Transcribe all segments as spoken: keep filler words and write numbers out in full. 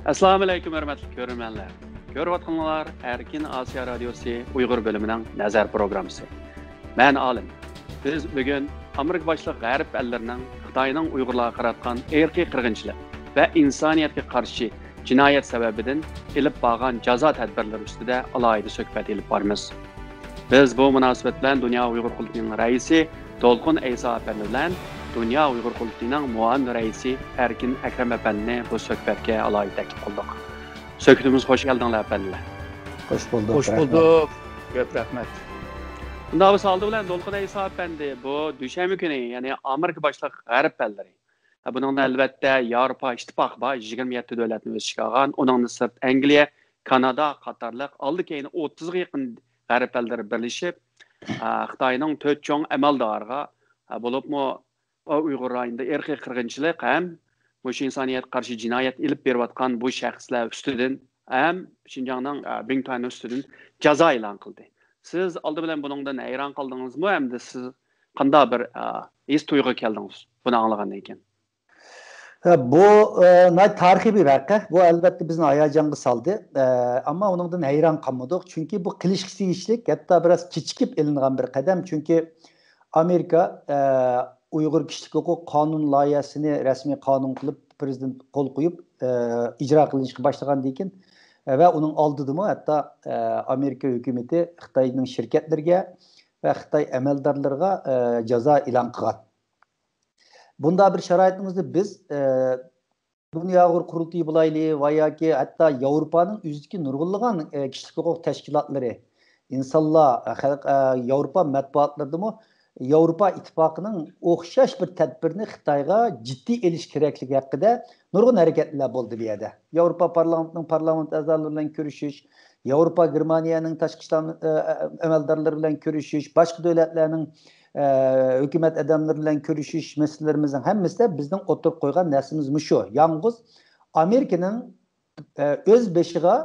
ئەسسالامۇئەلەيكۇم، ھۆرمەتلىك كۆرۈرمەنلەر. كۆرۈۋاتقىنىڭلار ئەركىن ئاسىيا رادىيوسى ئۇيغۇر بۆلۈمىنىڭ نەزەر پروگراممىسى. مەن ئالىم. بىز بۈگۈن ئامېرىكا باشلىق غەرب ئەللىرىنىڭ خىتاينىڭ ئۇيغۇرلارغا قاراتقان ئىرقىي قىرغىنچىلىق ۋە ئىنسانىيەتكە قارشى جىنايەت سەۋەبىدىن ئېلىپ بارغان جازا تەدبىرلىرى ئۈستىدە ئالاھىدە سۆھبەت ئېلىپ بارىمىز. بىز بۇ مۇناسىۋەت بىلەن دۇنيا ئۇيغۇر قۇرۇلتىيىنىڭ رەئىسى دولقۇن ئەيسا ئەپەندى بىلەن دۇنيا ئۇيغۇر قۇرۇلتىيىنىڭ مۇئاۋىن رەئىسى ئەركىن ئەكرەم ئەپەندىنى بۇ سۆھبەتكە ئالاھىدە تەكلىپ قىلدۇق. سۆھبىتىمىزگە خوش كەلدىڭلار، ئەپەندىلەر. خوش بولدۇق. خوش بولدۇق. كۆپ رەھمەت. بۇنداق بولسا، ئالدى بىلەن دولقۇن ئەيسا ئەپەندى، بۇ دۈشەنبە كۈنى، يەنى ئامېرىكا باشلىق غەرب ئەللىرى، بۇنىڭدا ئەلۋەتتە ياۋروپا ئىتتىپاقى بار، يىگىرمە يەتتە دۆلەتنى ئۆز ئىچىگە ئالغان، ئۇنىڭدىن سىرت ئەنگلىيە، كانادا قاتارلىق ئالدى كەينى ئوتتۇزغا يېقىن غەرب ئەللىرى بىرلىشىپ، ئا، خىتاينىڭ تۆت چوڭ ئەمەلدارىغا، ئا، بولۇپمۇ ئۇيغۇر رايونىدا ئىرقىي قىرغىنچىلىق ھەم مۇشۇ ئىنسانىيەتكە قارشى جىنايەت ئېلىپ بېرىۋاتقان بۇ شەخسلەر ئۈستىدىن ھەم شىنجاڭنىڭ، ئا، بىڭتۈەنى ئۈستىدىن جازا ئېلان قىلدى. سىز ئالدى بىلەن بۇنىڭدىن ھەيران قالدىڭىزمۇ ھەمدە سىز قانداق بىر، ئا، ھېس تۇيغۇغا كەلدىڭىز بۇنى ئاڭلىغاندىن كېيىن؟ ھە، بۇ، ئە، ناھايىتى تارىخىي بىر ۋەقە. بۇ، ئەلۋەتتە، بىزنى ھاياجانغا سالدى. ئە، ئەمما ئۇنىڭدىن ھەيران قالمىدۇق. چۈنكى بۇ قىلىشقا تېگىشلىك، ھەتتا بىراز كېچىكىپ ئېلىنغان بىر قەدەم. چۈنكى ئامېرىكا، ئە، ئۇيغۇر كىشىلىك ھوقۇق قانۇن لايىھەسىنى رەسمىي قانۇن قىلىپ، پىرېزىدېنت قول قويۇپ، ئە، ئىجرا قىلىنىشقا باشلىغاندىن كېيىن، ئە، ۋە ئۇنىڭ ئالدىدىمۇ ھەتتا، ئە، ئامېرىكا ھۆكۈمىتى خىتاينىڭ شىركەتلىرىگە ۋە خىتاي ئەمەلدارلىرىغا، ئە، جازا ئېلان قىلغان. بۇنداق بىر شارائىتنىڭ ئۆزىدە بىز، ئە، دۇنيا ئۇيغۇر قۇرۇلتىيى بولايلى ۋە ياكى ھەتتا ياۋروپانىڭ ئۆزىدىكى نۇرغۇنلىغان، ئە، كىشىلىك ھوقۇق تەشكىلاتلىرى، ئىنسانلار، ئە، خەلق، ئە، ياۋروپا مەتبۇئاتلىرىدىمۇ ياۋروپا ئىتتىپاقىنىڭ ئوخشاش بىر تەدبىرنى خىتايغا جىددىي ئېلىش كېرەكلىكى ھەققىدە نۇرغۇن ھەرىكەتلەر بولدى بۇ يەردە. ياۋروپا پارلامېنتىنىڭ پارلامېنت ئەزالىرى بىلەن كۆرۈشۈش، ياۋروپا گېرمانىيەنىڭ تاشقى ئىشلار، ئە، ئەمەلدارلىرى بىلەن كۆرۈشۈش، باشقا دۆلەتلەرنىڭ، ئە، ھۆكۈمەت ئادەملىرى بىلەن كۆرۈشۈش مەسىلىلىرىمىزنىڭ ھەممىسىدە بىزنىڭ ئوتتۇرىغا قويغان نەرسىمىز مۇشۇ. يالغۇز ئامېرىكىنىڭ، ئە، ئۆز بېشىغا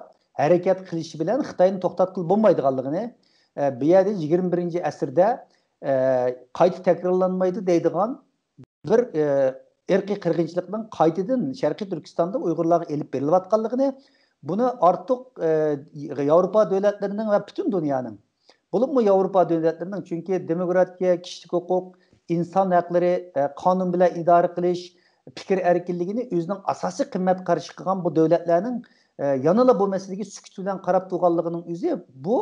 ھەرىكەت قىلىشى بىلەن خىتاينى توختاتقىلى بولمايدىغانلىقىنى، ئە، بۇ يەردە يىگىرمە بىرىنچى ئەسىردە، ئە، قايتا تەكرارلانمايدۇ دەيدىغان بىر، ئە، ئىرقىي قىرغىنچىلىقنىڭ قايتىدىن شەرقىي تۈركىستاندا ئۇيغۇرلارغا ئېلىپ بېرىلىۋاتقانلىقىنى، بۇنى ئارتۇق، ئە، ياۋروپا دۆلەتلىرىنىڭ ۋە پۈتۈن دۇنيانىڭ، بولۇپمۇ ياۋروپا دۆلەتلىرىنىڭ، چۈنكى دېموكراتىيە، كىشىلىك ھوقۇق، ئىنسان ھەقلىرى، ئە، قانۇن بىلەن ئىدارە قىلىش، پىكىر ئەركىنلىكىنى ئۆزىنىڭ ئاساسىي قىممەت قارىشى قىلغان بۇ دۆلەتلەرنىڭ، ئە، يەنىلا بۇ مەسىلىگە سۈكۈت بىلەن قاراپ تۇرغانلىقىنىڭ ئۆزى بۇ،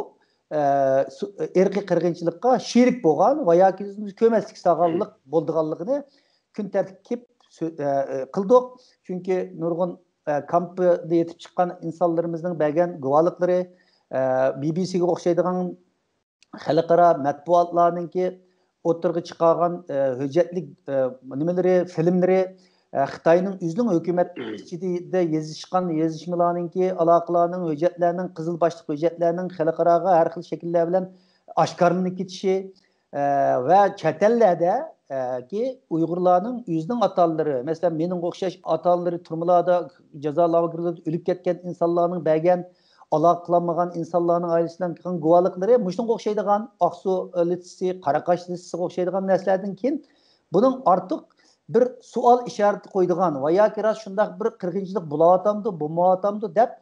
ئە، سۇ-، ئىرقىي قىرغىنچىلىققا شېرىك بولغان ۋە ياكى ئۆزىمىز كۆرمەسلىك سالغانلىق بولىدىغانلىقىنى كۈن تەرتىپكە كېلىپ سۆ-، ئە، ئە، قىلدۇق. چۈنكى نۇرغۇن، ئە، كامپىدا يېتىپ چىققان ئىنسانلىرىمىزنىڭ بەرگەن گۇۋاھلىقلىرى، ئە، بى بى سىگە ئوخشايدىغان خەلقئارا مەتبۇئاتلارنىڭكى ئوتتۇرىغا چىقارغان، ئە، ھۆججەتلىك، ئە، نېمىلىرى، فىلىملىرى، ئە، خىتاينىڭ ئۆزىنىڭ ھۆكۈمەت ئىچىدە يېزىشقان يېزىشمىلارنىڭكى، ئالاقىلارنىڭ، ھۆججەتلەرنىڭ، قىزىل باشلىق ھۆججەتلەرنىڭ خەلقئاراغا ھەر خىل شەكىللەر بىلەن ئاشكارىلىنىپ كېتىشى، ئە، ۋە چەت ئەللەردە، ئە، كى ئۇيغۇرلارنىڭ ئۆزىنىڭ ئاتا-ئانىلىرى، مەسىلەن، مېنىڭغا ئوخشاش ئاتا-ئانىلىرى تۈرمىلاردا، جازا لاگېرلىرىدا ئۆلۈپ كەتكەن ئىنسانلارنىڭ بەرگەن، ئالاقە قىلالمىغان ئىنسانلارنىڭ ئائىلىسىنىڭ قىلغان گۇۋاھلىقلىرى مۇشۇنىڭغا ئوخشايدىغان، ئاقسۇ لىستىسى، قاراقاش لىستىسىغا ئوخشايدىغان نەرسىلەردىن كېيىن بۇنىڭ ئارتۇق بىر سوئال ئىشارىتى قويىدىغان ۋە ياكى راست شۇنداق بىر قىرغىنچىلىق بولۇۋاتامدۇ، بولمايۋاتامدۇ دەپ،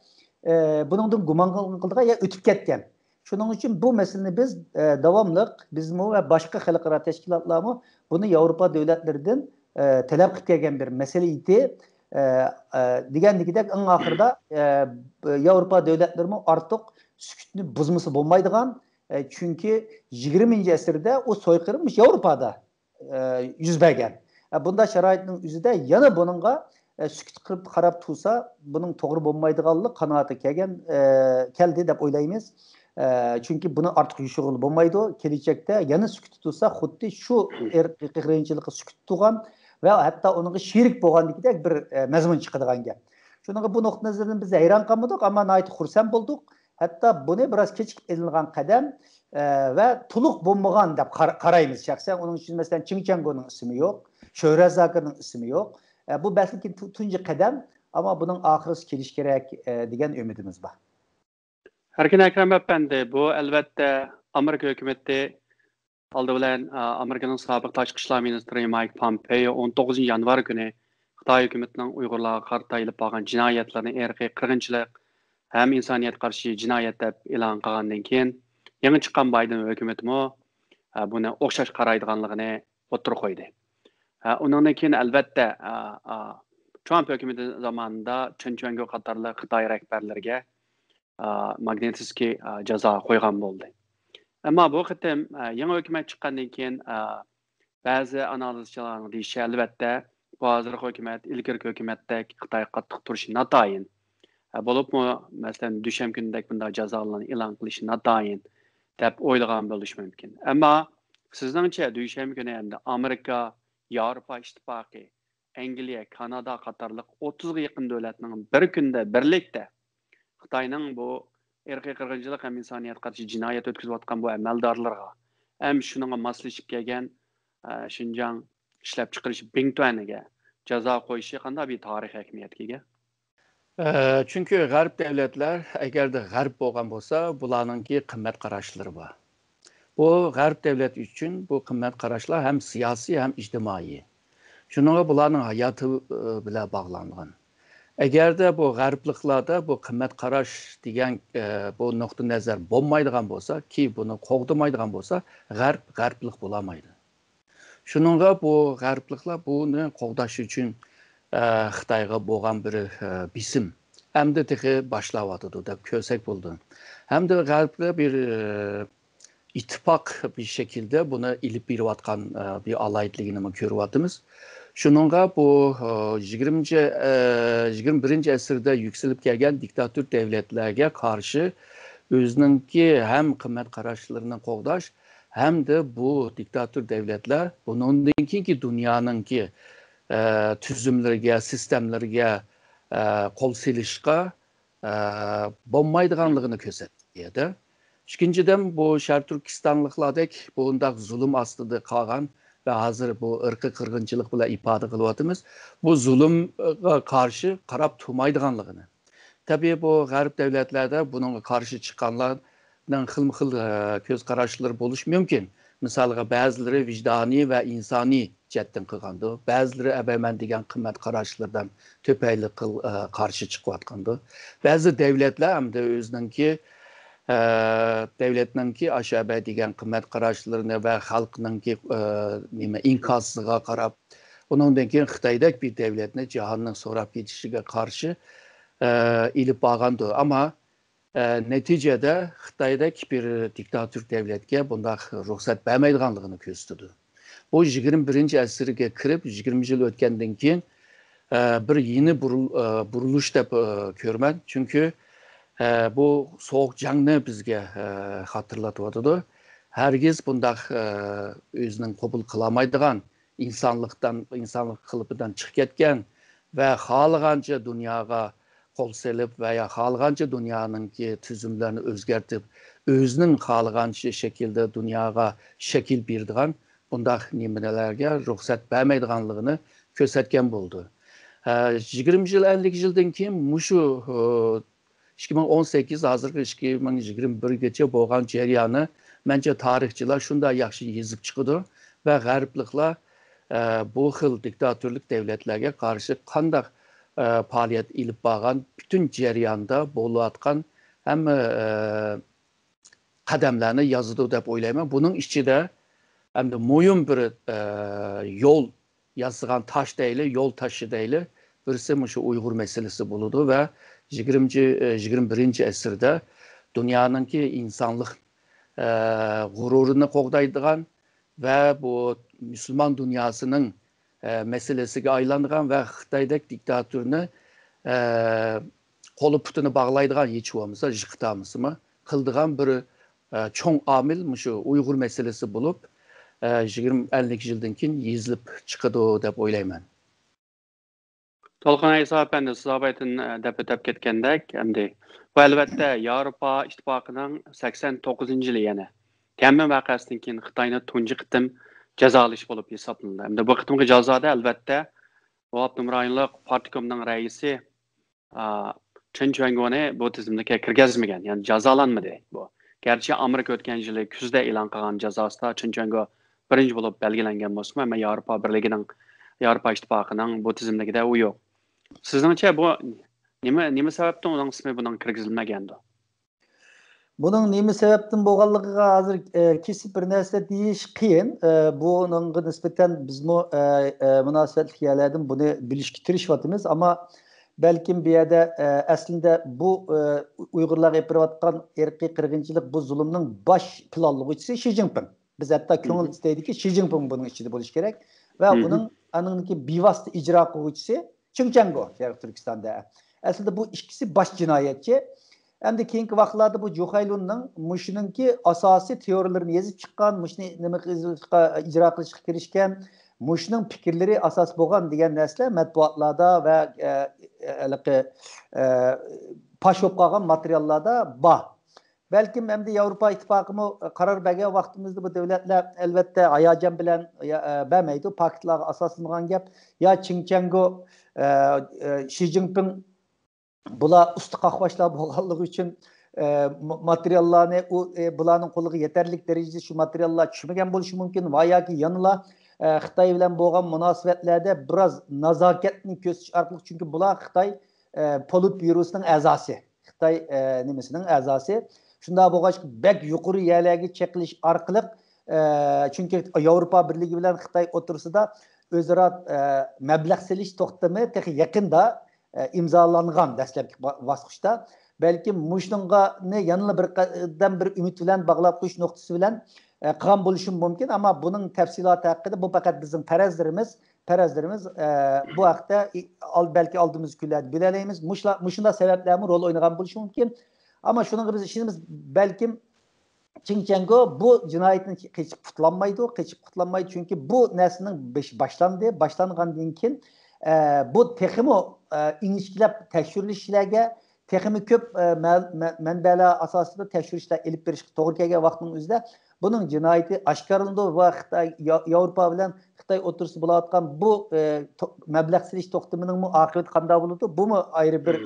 ئە، بۇنىڭدىن گۇمان قىلىدىغان يا ئۆتۈپ كەتكەن. شۇنىڭ ئۈچۈن بۇ مەسىلىنى بىز، ئە، داۋاملىق بىزمۇ ۋە باشقا خەلقئارا تەشكىلاتلارمۇ بۇنى ياۋروپا دۆلەتلىرىدىن، ئە، تەلەپ قىلىپ كەلگەن بىر مەسىلە ئىدى. ئە، ئە، دېگەندىكىدەك، ئەڭ ئاخىرىدا، ئە، ياۋروپا دۆلەتلىرىمۇ ئارتۇق سۈكۈتنى بۇزمىسا بولمايدىغان، ئە، چۈنكى يىگىرمىنچى ئەسىردە ئۇ سويقىرىم مۇشۇ ياۋروپادا، ئە، يۈز بەرگەن. ئە، بۇنداق شارائىتنىڭ ئۆزىدە يەنە بۇنىڭغا، ئە، سۈكۈت قىلىپ قاراپ تۇرسا، بۇنىڭ توغرا بولمايدىغانلىق قانائىتىگە كەلگەن، ئە، كەلدى دەپ ئويلايمىز. ئە، چۈنكى بۇنى ئارتۇق يوشۇرغىلى بولمايدۇ. كېلىچەكتە يەنە سۈكۈتتە تۇرسا، خۇددى شۇ ئىرقىي قىرغىنچىلىققا سۈكۈتتە تۇرغان ۋە ھەتتا ئۇنىڭغا شېرىك بولغاندىكىدەك بىر، ئە، مەزمۇن چىقىدىغان گەپ. شۇنىڭغا بۇ نۇقتىئىنەزەردىن بىز ھەيران قالمىدۇق، ئەمما ناھايىتى خۇرسەن بولدۇق. ھەتتا بۇنى بىراز كېچىكىپ ئېلىنغان قەدەم، ئە، ۋە تولۇق بولمىغان دەپ قارا-، قارايمىز شەخسەن. ئۇنىڭ ئۈچۈن، مەسىلەن، چېڭ چياڭگونىڭ ئىسمى يوق، شۆھرەت زاكىرنىڭ ئىسمى يوق. ئە، بۇ بەلكى تۇ-، تۇنجى قەدەم، ئەمما بۇنىڭ ئاخىرىسى كېلىشى كېرەك، ئە، دېگەن ئۈمىدىمىز بار. ئەركىن ئەكرەم ئەپەندى، بۇ ئەلۋەتتە ئامېرىكا ھۆكۈمىتى ئالدى بىلەن، ئا، ئامېرىكىنىڭ سابىق تاشقى ئىشلار مىنىستىرى مايك پامپېيو ئون توققۇزىنچى يانۋار كۈنى خىتاي ھۆكۈمىتىنىڭ ئۇيغۇرلارغا قارىتا ئېلىپ بارغان جىنايەتلىرىنى ئىرقىي قىرغىنچىلىق ھەم ئىنسانىيەتكە قارشى جىنايەت دەپ ئېلان قىلغاندىن كېيىن، يېڭى چىققان بايدېن ھۆكۈمىتىمۇ، ئە، بۇنى ئوخشاش قارايدىغانلىقىنى ئوتتۇرىغا قويدى. ئە، ئۇنىڭدىن كېيىن، ئەلۋەتتە، ئە، ئە، ترامپ ھۆكۈمىتى زامانىدا چېن چۈەنگو قاتارلىق خىتاي رەھبەرلىرىگە، ئە، ماگنىتسكىي، ئە، جازا قويغان بولدى. ئەمما بۇ قېتىم، ئە، يېڭى ھۆكۈمەت چىققاندىن كېيىن، ئە، بەزى ئانالىزچىلارنىڭ دېيىشىچە، ئەلۋەتتە، بۇ ھازىرقى ھۆكۈمەت ئىلگىرىكى ھۆكۈمەتتەك خىتايغا قاتتىق تۇرۇشى ناتايىن. ئە، بولۇپمۇ، مەسىلەن، دۈشەنبە كۈنىدەك بۇنداق جازالارنى ئېلان قىلىشى ناتايىن، دەپ ئويلىغان بولۇشى مۇمكىن. ئەمما سىزنىڭچە، دۈشەنبە كۈنى ئەمدى ئامېرىكا، ياۋروپا ئىتتىپاقى، ئەنگلىيە، كانادا قاتارلىق ئوتتۇزغا يېقىن دۆلەتنىڭ بىر كۈندە بىرلىكتە خىتاينىڭ بۇ ئىرقىي قىرغىنچىلىق ھەم ئىنسانىيەتكە قارشى جىنايەت ئۆتكۈزۈۋاتقان بۇ ئەمەلدارلىرىغا ھەم شۇنىڭغا ماسلىشىپ كەلگەن، ئە، شىنجاڭ ئىشلەپچىقىرىش بىڭتۈەنىگە جازا قويۇشى قانداق بىر تارىخىي ئەھمىيەتكە ئىگە؟ ئە، چۈنكى غەرب دەۋلەتلەر ئەگەردە غەرب بولغان بولسا، بۇلارنىڭكى قىممەت قاراشلىرى بار. بۇ غەرب دەۋلەت ئۈچۈن بۇ قىممەت قاراشلار ھەم سىياسىي، ھەم ئىجتىمائىي. شۇنىڭغا بۇلارنىڭ ھاياتى، ئە، بىلەن باغلانغان. ئەگەردە بۇ غەربلىكلاردا بۇ قىممەت قاراش دېگەن، ئە، بۇ نۇقتىئى نەزەر بولمايدىغان بولسا، كى بۇنى قوغدىمايدىغان بولسا، غەرب غەربلىك بولالمايدۇ. شۇنىڭغا بۇ غەربلىكلار بۇنى قوغداش ئۈچۈن، ئە، خىتايغا بولغان بىر، ئە، بېسىم ئەمدى تېخى باشلاۋاتىدۇ دەپ كۆرسەك بولىدۇ. ھەمدە غەربلەر بىر، ئە، ئىتتىپاق بىر شەكىلدە بۇنى ئېلىپ بېرىۋاتقان، ئە، بىر ئالاھىدىلىكىنىمۇ كۆرۈۋاتىمىز. شۇنىڭغا بۇ، ئە، يىگىرمىنچى، ئە، يىگىرمە بىرىنچى ئەسىردە يۈكسىلىپ كەلگەن دىكتاتور دەۋلەتلەرگە قارشى ئۆزىنىڭكى ھەم قىممەت قاراشلىرىنى قوغداش، ھەمدە بۇ دىكتاتور دەۋلەتلەر بۇنىڭدىن كېيىنكى دۇنيانىڭكى، ئە، تۈزۈملىرىگە، سىستېمىلىرىگە، ئە، قول سېلىشقا، ئە، بولمايدىغانلىقىنى كۆرسەتتى بۇ يەردە. ئىككىنچىدىن، بۇ شەرقىي تۈركىستانلىقلاردەك بۇنداق زۇلۇم ئاستىدا قالغان ۋە ھازىر بۇ ئىرقىي قىرغىنچىلىق بىلەن ئىپادە قىلىۋاتىمىز، بۇ زۇلۇمغا قارشى قاراپ تۇرمايدىغانلىقىنى. تەبىئىي، بۇ غەرب دەۋلەتلەردە بۇنىڭغا قارشى چىققانلارنىڭ خىلمۇ خىل، ئە، كۆز قاراشلىرى بولۇشى مۇمكىن. مىسالغا، بەزىلىرى ۋىجدانىي ۋە ئىنسانىي جەھەتتىن قىلغاندۇ. بەزىلىرى ئەبەيمەن دېگەن قىممەت قاراشلىرىدىن تۈپەيلى قىل-، ئە، قارشى چىقىۋاتقاندۇ. بەزى دەۋلەتلەر ئەمدى ئۆزىنىڭكى، ئە، دەۋلەتنىڭكى ئاشۇ ئەبەي دېگەن قىممەت قاراشلىرىنى ۋە خەلقنىڭكى، ئە، نېمە، ئىنكاسىغا قاراپ، ئۇنىڭدىن كېيىن خىتايدەك بىر دەۋلەتنى جاھاننىڭ سوراپ كېتىشىگە قارشى، ئە، ئېلىپ بارغاندۇ. ئەمما ئە، نەتىجىدە خىتايدەك بىر دىكتاتور دەۋلەتكە بۇنداق رۇخسەت بەرمەيدىغانلىقىنى كۆرسىتىدۇ. بۇ يىگىرمە بىرىنچى ئەسىرگە كىرىپ، يىگىرمە يىل ئۆتكەندىن كېيىن، ئە، بىر يېڭى بۇرۇل-، ئە، بۇرۇلۇش دەپ، ئە، كۆرىمەن. چۈنكى، ئە، بۇ سوغۇق جەڭنى بىزگە، ئە، خاتىرىلىتىۋاتىدۇ. ھەرگىز بۇنداق، ئە، ئۆزىنىڭ قوبۇل قىلالمايدىغان ئىنسانلىقتىن، ئىنسانلىق قېلىپىدىن چىقىپ كەتكەن ۋە خالىغانچە دۇنياغا قول سېلىپ ۋە يا خالىغانچە دۇنيانىڭكى تۈزۈملىرىنى ئۆزگەرتىپ، ئۆزىنىڭ خالىغانچە شەكىلدە دۇنياغا شەكىل بېرىدىغان بۇنداق نېمىلەرگە رۇخسەت بەرمەيدىغانلىقىنى كۆرسەتكەن بولىدۇ. ئە، يىگىرمە يىل، ئەللىك يىلدىن كېيىن مۇشۇ، ئىككى مىڭ ئون سەككىز، ھازىرقى ئىككى مىڭ يىگىرمە بىرگىچە بولغان جەرياننى، مەنچە، تارىخچىلار شۇنداق ياخشى يېزىپ چىقىدۇ ۋە غەربلىكلار، ئە، بۇ خىل دىكتاتورلۇق دەۋلەتلەرگە قارشى قانداق، ئە، پائالىيەت ئېلىپ بارغان، پۈتۈن جەرياندا بولۇۋاتقان ھەممە، ئە، قەدەملەرنى يازىدۇ دەپ ئويلايمەن. بۇنىڭ ئىچىدە ئەمدى مۇھىم بىر، ئە، يول ياسىغان تاش دەيلى، يول تاشى دەيلى، بىرسى مۇشۇ ئۇيغۇر مەسىلىسى بولىدۇ ۋە يىگىرمىنچى، ئە، يىگىرمە بىرىنچى ئەسىردە دۇنيانىڭكى ئىنسانلىق، ئە، غۇرۇرىنى قوغدايدىغان ۋە بۇ مۇسۇلمان دۇنياسىنىڭ، ئە، مەسىلىسىگە ئايلانغان ۋە خىتايدەك دىكتاتورنى، ئە، قولى پۇتىنى باغلايدىغان، ھېچ بولمىسا جىقىتامىسىمۇ قىلىدىغان بىر، ئە، چوڭ ئامىل مۇشۇ ئۇيغۇر مەسىلىسى بولۇپ، ئە، يىگىرمە، ئەللىك يىلدىن كېيىن يېزىلىپ چىقىدۇ دەپ ئويلايمەن. تولقۇن ئەيسا ئەپەندى، سىز ئاۋۋالدىن، ئە، دەپ ئۆتۈپ كەتكەندەك، ئەمدى بۇ، ئەلۋەتتە، ياۋروپا ئىتتىپاقىنىڭ سەكسەن توققۇزىنچى يىلى، يەنى تيەنئەنمېن ۋەقەسىدىن كېيىن خىتاينى تۇنجى قېتىم جازالىشى بولۇپ ھېسابلىنىدۇ. ئەمدى بۇ قېتىمقى جازادا، ئەلۋەتتە، بۇ ئاپتونوم رايونلۇق پارتكومنىڭ رەئىسى، ئا، چېن چۈەنگونى بۇ تىزىملىككە كىرگۈزمىگەن، يەنى جازالانمىدى بۇ. گەرچە ئامېرىكا ئۆتكەن يىلى كۈزدە ئېلان قىلغان جازاسىدا چېن چۈەنگو بىرىنچى بولۇپ بەلگىلەنگەن بولسىمۇ، ئەمما ياۋروپا بىرلىكىنىڭ ياۋروپا ئىتتىپاقىنىڭ بۇ تىزىملىكىدە ئۇ يوق. سىزنىڭچە بۇ نېمە، نېمە سەۋەبتىن ئۇنىڭ ئىسمى بۇنىڭ كىرگۈزۈلمىگەندۇ؟ بۇنىڭ نېمە سەۋەبتىن بولغانلىقىغا ھازىر كېسىپ بىر نەرسە دېيىش قىيىن. بۇنىڭغا نىسبەتەن بىزمۇ مۇناسىۋەتلىك يەرلەردىن بۇنى بىلىشكە تىرىشىۋاتىمىز. ئەمما بەلكىم بۇ يەردە ئەسلىدە بۇ ئۇيغۇرلارغا ئېلىپ بېرىۋاتقان ئىرقىي قىرغىنچىلىق، بۇ زۇلۇمنىڭ باش پىلانلىغۇچىسى شى جىنپىڭ. بىز ھەتتا كۆڭۈل ئىستەيدىكى، شى جىنپىڭ بۇنىڭ ئىچىدە بولۇشى كېرەك ۋە ئۇنىڭ ئانىڭدىكى بىۋاسىتە ئىجرا قىلغۇچىسى چېڭ چيەنگو، شەرقىي تۈركىستاندا. ئەسلىدە بۇ ئىككىسى باش جىنايەتچى. ئەمدى كېيىنكى ۋاقىتلاردا بۇ جۇخەيلۇننىڭ مۇشۇنىڭكى ئاساسىي تېئورىيەلىرىنى يېزىپ چىققان، مۇشۇنى نېمە قىلىشقا، ئىجرا قىلىشقا كىرىشكەن، مۇشۇنىڭ پىكىرلىرى ئاساس بولغان دېگەن نەرسىلەر مەتبۇئاتلاردا ۋە ھېلىقى پاش بولۇپ قالغان ماتېرىياللاردا بار. بەلكىم ئەمدى ياۋروپا ئىتتىپاقىمۇ قارار بەرگەن ۋاقتىمىزدا بۇ دۆلەتلەر ئەلۋەتتە ھاياجان بىلەن بەرمەيدۇ، پاكىتلارغا ئاساسلانغان گەپ. يا چېڭ چيەنگو، شى جىنپىڭ بۇلار ئۇستا قاقباشلار بولغانلىقى ئۈچۈن ماتېرىياللارنى ئۇ بۇلارنىڭ قولىغا يېتەرلىك دەرىجىدە شۇ ماتېرىياللار چۈشمىگەن بولۇشى مۇمكىن ۋە ياكى يەنىلا خىتاي بىلەن بولغان مۇناسىۋەتلەردە بىراز نازاكەتنى كۆرسىتىش ئارقىلىق، چۈنكى بۇلار خىتاي پولىت بيۇروسىنىڭ ئەزاسى. خىتاي نېمىسىنىڭ ئەزاسى. شۇنداق بولغاچ بەك يۇقىرى يەرلەرگە چېقىلىش ئارقىلىق، چۈنكى ياۋروپا بىرلىكى بىلەن خىتاي ئوتتۇرىسىدا ئۆزئارا مەبلەغ سېلىش توختىمى تېخى يېقىندا ئىمزالانغان دەسلەپكى باسقۇچتا. بەلكىم مۇشۇنىڭغا يەنىلا بىر قەدەم بىر ئۈمىد بىلەن باغلاپ قويۇش نۇقتىسى بىلەن قىلغان بولۇشىمۇ مۇمكىن، ئەمما بۇنىڭ تەپسىلاتى ھەققىدە بۇ پەقەت بىزنىڭ پەرەزلىرىمىز. پەرەزلىرىمىز بۇ ھەقتە بەلكى ئالدىمىزدىكى كۈنلەردە بىلەلەيمىز. مۇشۇنداق سەۋەبلەرمۇ رول ئوينىغان بولۇشى مۇمكىن. ئەمما شۇنىڭغا بىز ئىشىنىمىز، بەلكىم چېڭ چيەنگو بۇ جىنايەتتىن قېچىپ قۇتۇلالمايدۇ، قېچىپ قۇتۇلالمايدۇ، چۈنكى بۇ نەرسىنىڭ بېشى باشلاندى. باشلانغاندىن كېيىن بۇ تېخىمۇ ئىنچىكىلەپ تەكشۈرۈلۈشلەرگە، تېخىمۇ كۆپ مەنبەلەر ئاساسىدا تەكشۈرۈشلەر ئېلىپ بېرىشقا توغرا كەلگەن ۋاقىتنىڭ ئۆزىدە بۇنىڭ جىنايىتى ئاشكارىلىنىدۇ ۋە خىتاي، ياۋروپا بىلەن خىتاي ئوتتۇرىسىدا بولۇۋاتقان بۇ مەبلەغ سېلىش توختىمىنىڭمۇ ئاقىۋىتى قانداق بولىدۇ؟ بۇمۇ ئايرى بىر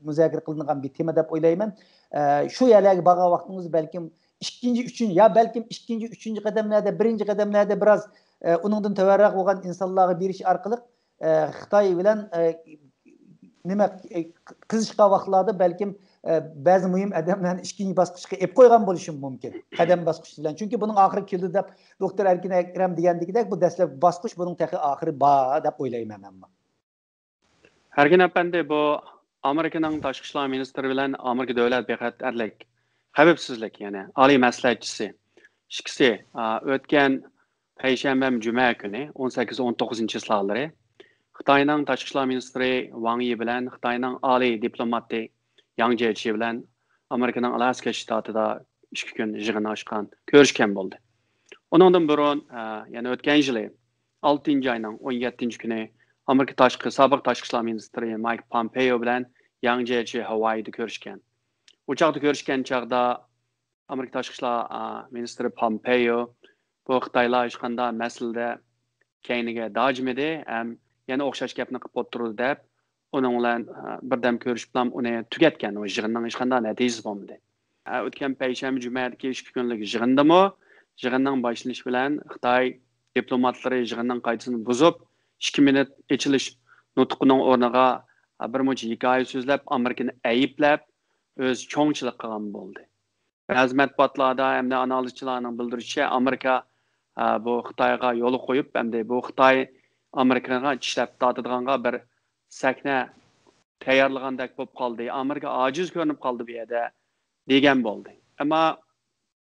مۇزاكىرە قىلىنغان بىر تېما دەپ ئويلايمەن. شۇ يەرلەرگە بارغان ۋاقتىڭىزدا بەلكىم ئىككىنچى، ئۈچىنچى، يا بەلكىم ئىككىنچى، ئۈچىنچى قەدەملەردە، بىرىنچى قەدەملەردە بىراز ئۇنىڭدىن تۆۋەنرەك بولغان ئىنسانلارغا بېرىش ئارقىلىق خىتاي بىلەن نېمە قىزىشقان ۋاقىتلاردا بەلكىم بەزى مۇھىم ئادەملەرنى ئىككىنچى باسقۇچقا ئېلىپ قويغان بولۇشىمۇ مۇمكىن. قەدەم باسقۇچ بىلەن. چۈنكى بۇنىڭ ئاخىرى كېلىدۇ دەپ دوكتور ئەركىن ئەكرەم دېگەندىكىدەك، بۇ دەسلەپكى باسقۇچ، بۇنىڭ تېخى ئاخىرى بار دەپ ئويلايمەن مەنمۇ. ئەركىن ئەپەندى، بۇ ئامېرىكىنىڭ تاشقى ئىشلار مىنىستىرى بىلەن ئامېرىكا دۆلەت بىخەتەرلىك، خەۋپسىزلىك، يەنى ئالىي مەسلىھەتچىسى ئىككىسى ئۆتكەن پەيشەنبە، جۈمە كۈنى، ئون سەككىز، ئون توققۇزىنچى چىسلالىرى خىتاينىڭ تاشقى ئىشلار مىنىستىرى ۋاڭ يى بىلەن خىتاينىڭ ئالىي دىپلوماتى ياڭ جيېچى بىلەن ئامېرىكىنىڭ ئالاسكا شتاتىدا ئىككى كۈن يىغىن ئاچقان، كۆرۈشكەن بولدى. ئۇنىڭدىن بۇرۇن، ئە، يەنە ئۆتكەن يىلى ئالتىنچى ئاينىڭ ئون يەتتىنچى كۈنى ئامېرىكا تاشقى، سابىق تاشقى ئىشلار مىنىستىرى مايك پامپېيو بىلەن ياڭ جيېچى ھاۋايدا كۆرۈشكەن. ئۇ چاغدا كۆرۈشكەن چاغدا ئامېرىكا تاشقى ئىشلار، ئا، مىنىستىرى پامپېيو بۇ خىتايلار ھېچقانداق مەسىلىدە كەينىگە داجىمىدى ھەم يەنە ئوخشاش گەپنى قىلىپ ئولتۇرىدۇ دەپ، ئۇنىڭ بىلەن، ئا، بىردەم كۆرۈشۈپلا ئۇنى تۈگەتكەن. ئۇ يىغىننىڭ ھېچقانداق نەتىجىسى بولمىدى. ئا، ئۆتكەن پەيشەنبە، جۈمەدىكى ئىككى كۈنلۈك يىغىندىمۇ يىغىننىڭ باشلىنىشى بىلەن خىتاي دىپلوماتلىرى يىغىننىڭ قائىدىسىنى بۇزۇپ، ئىككى مىنۇت ئېچىلىش نۇتقىنىڭ ئورنىغا، ئا، بىر مۇنچە ھېكايە سۆزلەپ، ئامېرىكىنى ئەيىبلەپ، ئۆزى چوڭچىلىق قىلغان بولدى. بەزى مەتبۇئاتلاردا ھەمدە ئانالىزچىلارنىڭ بىلدۈرۈشىچە، ئامېرىكا، ئە، بۇ خىتايغا يول قويۇپ، ئەمدى بۇ خىتاي ئامېرىكىغا چىشلەپ تارتىدىغانغا بىر سەھنە تەييارلىغاندەك بولۇپ قالدى. ئامېرىكا ئاجىز كۆرۈنۈپ قالدى بۇ يەردە، دېگەن بولدى. ئەمما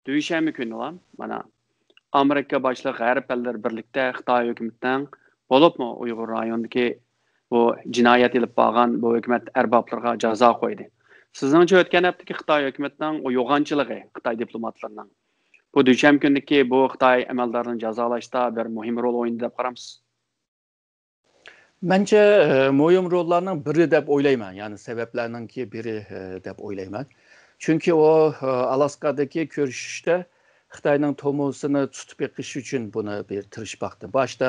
دۈشەنبە كۈنىلا، مانا، ئامېرىكا باشلىق غەرب ئەللىرى بىرلىكتە خىتاي ھۆكۈمىتىنىڭ، بولۇپمۇ ئۇيغۇر رايونىدىكى بۇ جىنايەت ئېلىپ بارغان بۇ ھۆكۈمەت ئەربابلىرىغا جازا قويدى. سىزنىڭچە ئۆتكەن ھەپتىكى خىتاي ھۆكۈمىتىنىڭ ئۇ يوغانچىلىقى، خىتاي دىپلوماتلىرىنىڭ بۇ دۈشەنبە كۈنىدىكى بۇ خىتاي ئەمەلدارىنى جازالاشتا بىر مۇھىم رول ئوينىدى دەپ قارامسىز؟ مەنچە، ئە، مۇھىم روللارنىڭ بىرى دەپ ئويلايمەن، يەنى سەۋەبلەرنىڭكى بىرى، ئە، دەپ ئويلايمەن. چۈنكى ئۇ، ئە، ئالاسكادىكى كۆرۈشۈشتە خىتاينىڭ تومۇرىسىنى تۇتۇپ بېقىش ئۈچۈن بۇنى بىر تىرىشىپ باقتى. باشتا،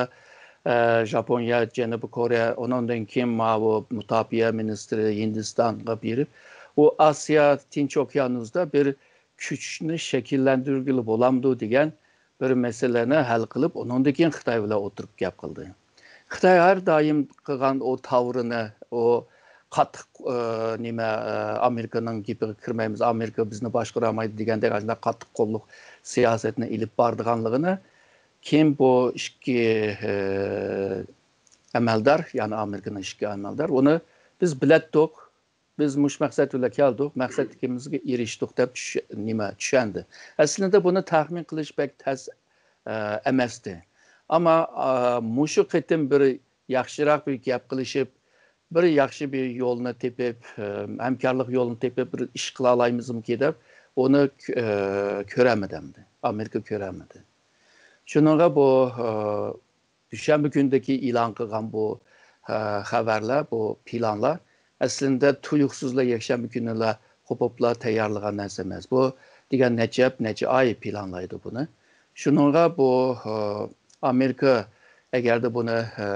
ئە، ژاپونىيە، جەنۇبىي كورېيە، ئۇنىڭدىن كېيىن ماۋۇ مۇداپىئە مىنىستىرى ھىندىستانغا بېرىپ، ئۇ ئاسىيا، تىنچ ئوكيانۇسدا بىر كۈچنى شەكىللەندۈرگىلى بولامدۇ دېگەن بىر مەسىلىنى ھەل قىلىپ، ئۇنىڭدىن كېيىن خىتاي بىلەن ئولتۇرۇپ گەپ قىلدى. خىتاي ھەر دائىم قىلغان ئۇ تاۋرىنى، ئۇ قاتتىق، ئى، نېمە، ئى، ئامېرىكىنىڭ گېپىگە كىرمەيمىز، ئامېرىكا بىزنى باشقۇرالمايدۇ دېگەندەك ئاشۇنداق قاتتىق قوللۇق سىياسەتنى ئېلىپ بارىدىغانلىقىنى كېيىن بۇ ئىككى، ئى، ئەمەلدار، يەنى ئامېرىكىنىڭ ئىككى ئەمەلدار، ئۇنى بىز بىلەتتۇق، بىز مۇشۇ مەقسەت بىلەن كەلدۇق، مەقسەتلىكىمىزگە ئېرىشتۇق دەپ چۈش-، نېمە، چۈشەندى. ئەسلىدە بۇنى تەخمىن قىلىش بەك تەس، ئە، ئەمەستى. ئەمما، ئە، مۇشۇ قېتىم بىر ياخشىراق بىر گەپ قىلىشىپ، بىر ياخشى بىر يولنى تېپىپ، ئە، ھەمكارلىق يولىنى تېپىپ، بىر ئىش قىلالايمىزمىكى دەپ ئۇنى، ئە، كۆرەلمىدى ئەمدى. ئامېرىكا كۆرەلمىدى. شۇنىڭغا بۇ، ئە، دۈشەنبە كۈنىدىكى ئېلان قىلغان بۇ، ئە، خەۋەرلەر، بۇ پىلانلار ئەسلىندە تۇيۇقسىزلا يەكشەنبە كۈنىلا قوپۇپلا تەييارلىغان نەرسە ئەمەس. بۇ دېگەن نەچچە ھەپ-، نەچچە ئاي پىلانلايدۇ بۇنى. شۇنىڭغا بۇ، ئە، ئامېرىكا ئەگەردە بۇنى، ئە،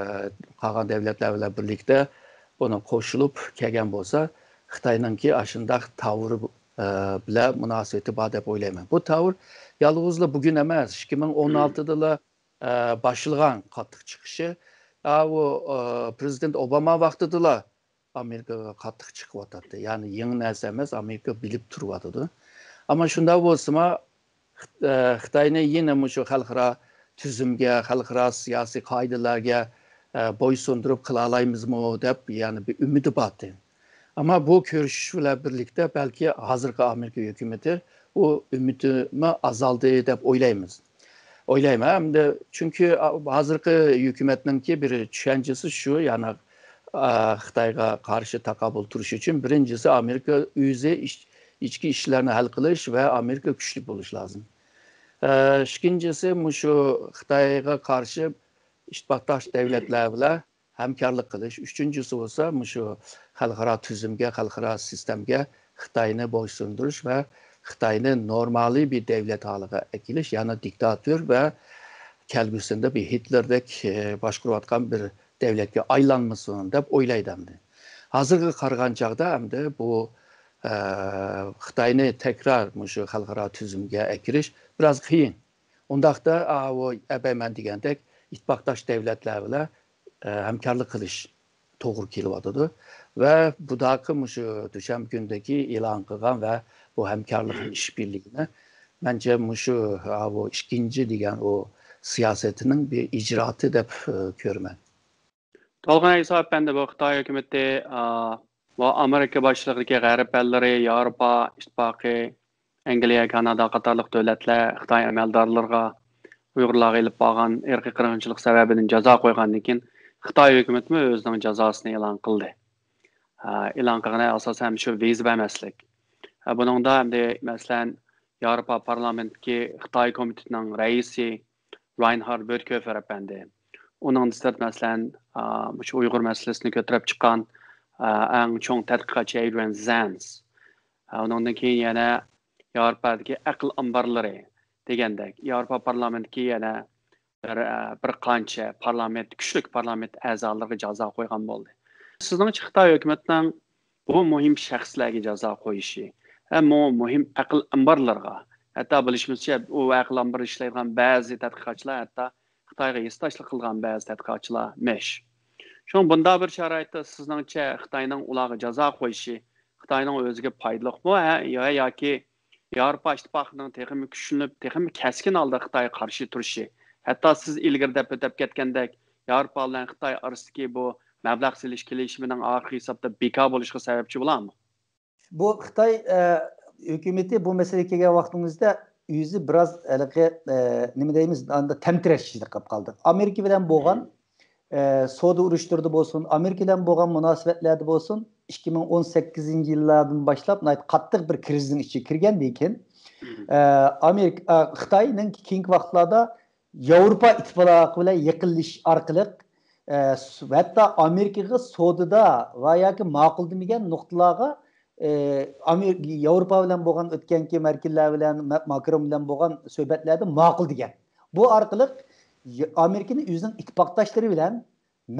قالغان دەۋلەتلەر بىلەن بىرلىكتە بۇنى قوشۇلۇپ كەلگەن بولسا، خىتاينىڭكى ئاشۇنداق تاۋۇرى، ئە، بىلەن مۇناسىۋىتى بار دەپ ئويلايمەن. بۇ تاۋۇر يالغۇزلا بۈگۈن ئەمەس، ئىككى مىڭ ئون ئالتىدىلا، ئە، باشلىغان قاتتىق چىقىشى. ئە، ئۇ، ئە، پرېزىدېنت ئوباما ۋاقتىدىلا ئامېرىكىغا قاتتىق چىقىۋاتاتتى. يەنى يېڭى نەرسە ئەمەس، ئامېرىكا بىلىپ تۇرۇۋاتىدۇ. ئەمما شۇنداق بولسىمۇ، خىت-، ئە، خىتاينى يەنە مۇشۇ خەلقئارا تۈزۈمگە، خەلقئارا سىياسىي قائىدىلەرگە، ئە، بويسۇندۇرۇپ قىلالايمىزمۇ دەپ، يەنە بىر ئۈمىدى بارتى. ئەمما بۇ كۆرۈشۈش بىلەن بىرلىكتە بەلكى ھازىرقى ئامېرىكا ھۆكۈمىتى ئۇ ئۈمىدىمۇ ئازالدى دەپ ئويلايمىز. ئويلايمەن. ئەمدى چۈنكى ھازىرقى ھۆكۈمەتنىڭكى بىر چۈشەنچىسى شۇ، يەنى، ئە، خىتايغا قارشى تاقابىل تۇرۇش ئۈچۈن بىرىنچىسى ئامېرىكا ئۆزى ئىچ-، ئىچكى ئىشلارنى ھەل قىلىش ۋە ئامېرىكا كۈچلۈك بولۇش لازىم. ئە، ئىككىنچىسى مۇشۇ خىتايغا قارشى ئىتتىپاقداش دەۋلەتلەر بىلەن ھەمكارلىق قىلىش. ئۈچىنچىسى بولسا مۇشۇ خەلقئارا تۈزۈمگە، خەلقئارا سىستېمىگە خىتاينى بويسۇندۇرۇش ۋە خىتاينى نورمالىي بىر دەۋلەت ھالىغا ئەكېلىش، يەنى دىكتاتور ۋە كەلگۈسىدە بىر ھىتلېردەك، ئە، باشقۇرۇۋاتقان بىر دەۋلەتكە ئايلانمىسۇن دەپ ئويلايدۇ ئەمدى. ھازىرغا قارىغان چاغدا ئەمدى بۇ، ئە، خىتاينى تەكرار مۇشۇ خەلقئارا تۈزۈمگە ئەكىرىش بىراز قىيىن. ئۇنداقتا، ئاۋۇ ئەبەيمەن دېگەندەك ئىتتىپاقداش دەۋلەتلەر بىلەن، ئە، ھەمكارلىق قىلىش توغرا كېلىۋاتىدۇ. ۋە بۇداقى مۇشۇ دۈشەنبە كۈنىدىكى ئېلان قىلغان ۋە بۇ ھەمكارلىق ئىشبىرلىكىنى مەنچە مۇشۇ، ئاۋۇ ئىككىنچى دېگەن ئۇ سىياسىتىنىڭ بىر ئىجرائاتى دەپ، ئە، كۆرىمەن. تولغان ئەيسا ئەپەندى، بۇ خىتاي ھۆكۈمىتى، ئا، بۇ ئامېرىكا باشچىلىقىدىكى غەرب ئەللىرى، ياۋروپا ئىتتىپاقى، ئەنگلىيە، كانادا قاتارلىق دۆلەتلەر خىتاي ئەمەلدارلىرىغا ئۇيغۇرلارغا ئېلىپ بارغان ئىرقىي قىرغىنچىلىق سەۋەبىدىن جازا قويغاندىن كېيىن، خىتاي ھۆكۈمىتىمۇ ئۆزىنىڭ جازاسىنى ئېلان قىلدى. ئا، ئېلان قىلغىنى ئاساسەن شۇ ۋىزا بەرمەسلىك. ئا، بۇنىڭدا ئەمدى، مەسىلەن، ياۋروپا پارلامېنتىدىكى خىتاي كومىتېتىنىڭ رەئىسى راينھارد بۆتكۆفېر ئەپەندى. ئۇنىڭدىن سىرت، مەسىلەن، ئا، مۇشۇ ئۇيغۇر مەسىلىسىنى كۆتۈرۈپ چىققان، ئا، ئەڭ چوڭ تەتقىقاتچى ئەيدرىيان زانس. ئا، ئۇنىڭدىن كېيىن يەنە ياۋروپادىكى ئەقىل ئامبارلىرى دېگەندەك، ياۋروپا پارلامېنتىدىكى يەنە بىر، ئا، بىر قانچە پارلامېنت، كۈچلۈك پارلامېنت ئەزالىرىغا جازا قويغان بولدى. سىزنىڭچە خىتاي ھۆكۈمىتىنىڭ بۇ مۇھىم شەخسلەرگە جازا قويۇشى ھەم بۇ مۇھىم ئەقىل ئامبارلىرىغا، ھەتتا بىلىشىمىزچە، ئۇ ئەقىل ئامبىرى ئىشلەيدىغان بەزى تەتقىقاتچىلار، ھەتتا خىتايغا ھېسداشلىق قىلغان بەزى تەتقىقاتچىلار مىش. شۇڭا بۇنداق بىر شارائىتتا سىزنىڭچە خىتاينىڭ ئۇلارغا جازا قويۇشى خىتاينىڭ ئۆزىگە پايدىلىقمۇ، ھە، يا-، ياكى ياۋروپا ئىتتىپاقىنىڭ تېخىمۇ كۈچلىنىپ، تېخىمۇ كەسكىن ھالدا خىتايغا قارشى تۇرۇشى، ھەتتا سىز ئىلگىرى دەپ ئۆتۈپ كەتكەندەك، ياۋروپا بىلەن خىتاي ئارىسىدىكى بۇ مەبلەغ سېلىش كېلىشىمىنىڭ ئاخىرقى ھېسابتا بىكار بولۇشىغا سەۋەبچى بولامۇ؟ بۇ خىتاي، ئە، ھۆكۈمىتى بۇ مەسىلىگە كەلگەن ۋاقتىڭىزدا ئۆزى بىراز ھېلىقى، ئە، نېمە دەيمىز، ئاندا تەمتىرەش ئىچىدە قېلىپ قالدى. ئامېرىكا بىلەن بولغان، ئە، سودا ئۇرۇشلىرىدا بولسۇن، ئامېرىكا بىلەن بولغان مۇناسىۋەتلەردە بولسۇن، ئىككى مىڭ ئون سەككىزىنچى يىللاردىن باشلاپ ناھايىتى قاتتىق بىر كىرىزىسنىڭ ئىچىگە كىرگەندىن كېيىن، ئە، ئامېرىكا، ئە، خىتاينىڭ كېيىنكى ۋاقىتلاردا ياۋروپا ئىتتىپاقى بىلەن يېقىنلىشىش ئارقىلىق، ئە، س-، ھەتتا ئامېرىكىغا سودىدا ۋە ياكى ماقۇل دېمىگەن نۇقتىلارغا، ئە، ئامېر-، ياۋروپا بىلەن بولغان ئۆتكەنكى مەركېللەر بىلەن، مە-، ماكرون بىلەن بولغان سۆھبەتلەردە ماقۇل دېگەن. بۇ ئارقىلىق ي-، ئامېرىكىنى ئۆزىنىڭ ئىتتىپاقداشلىرى بىلەن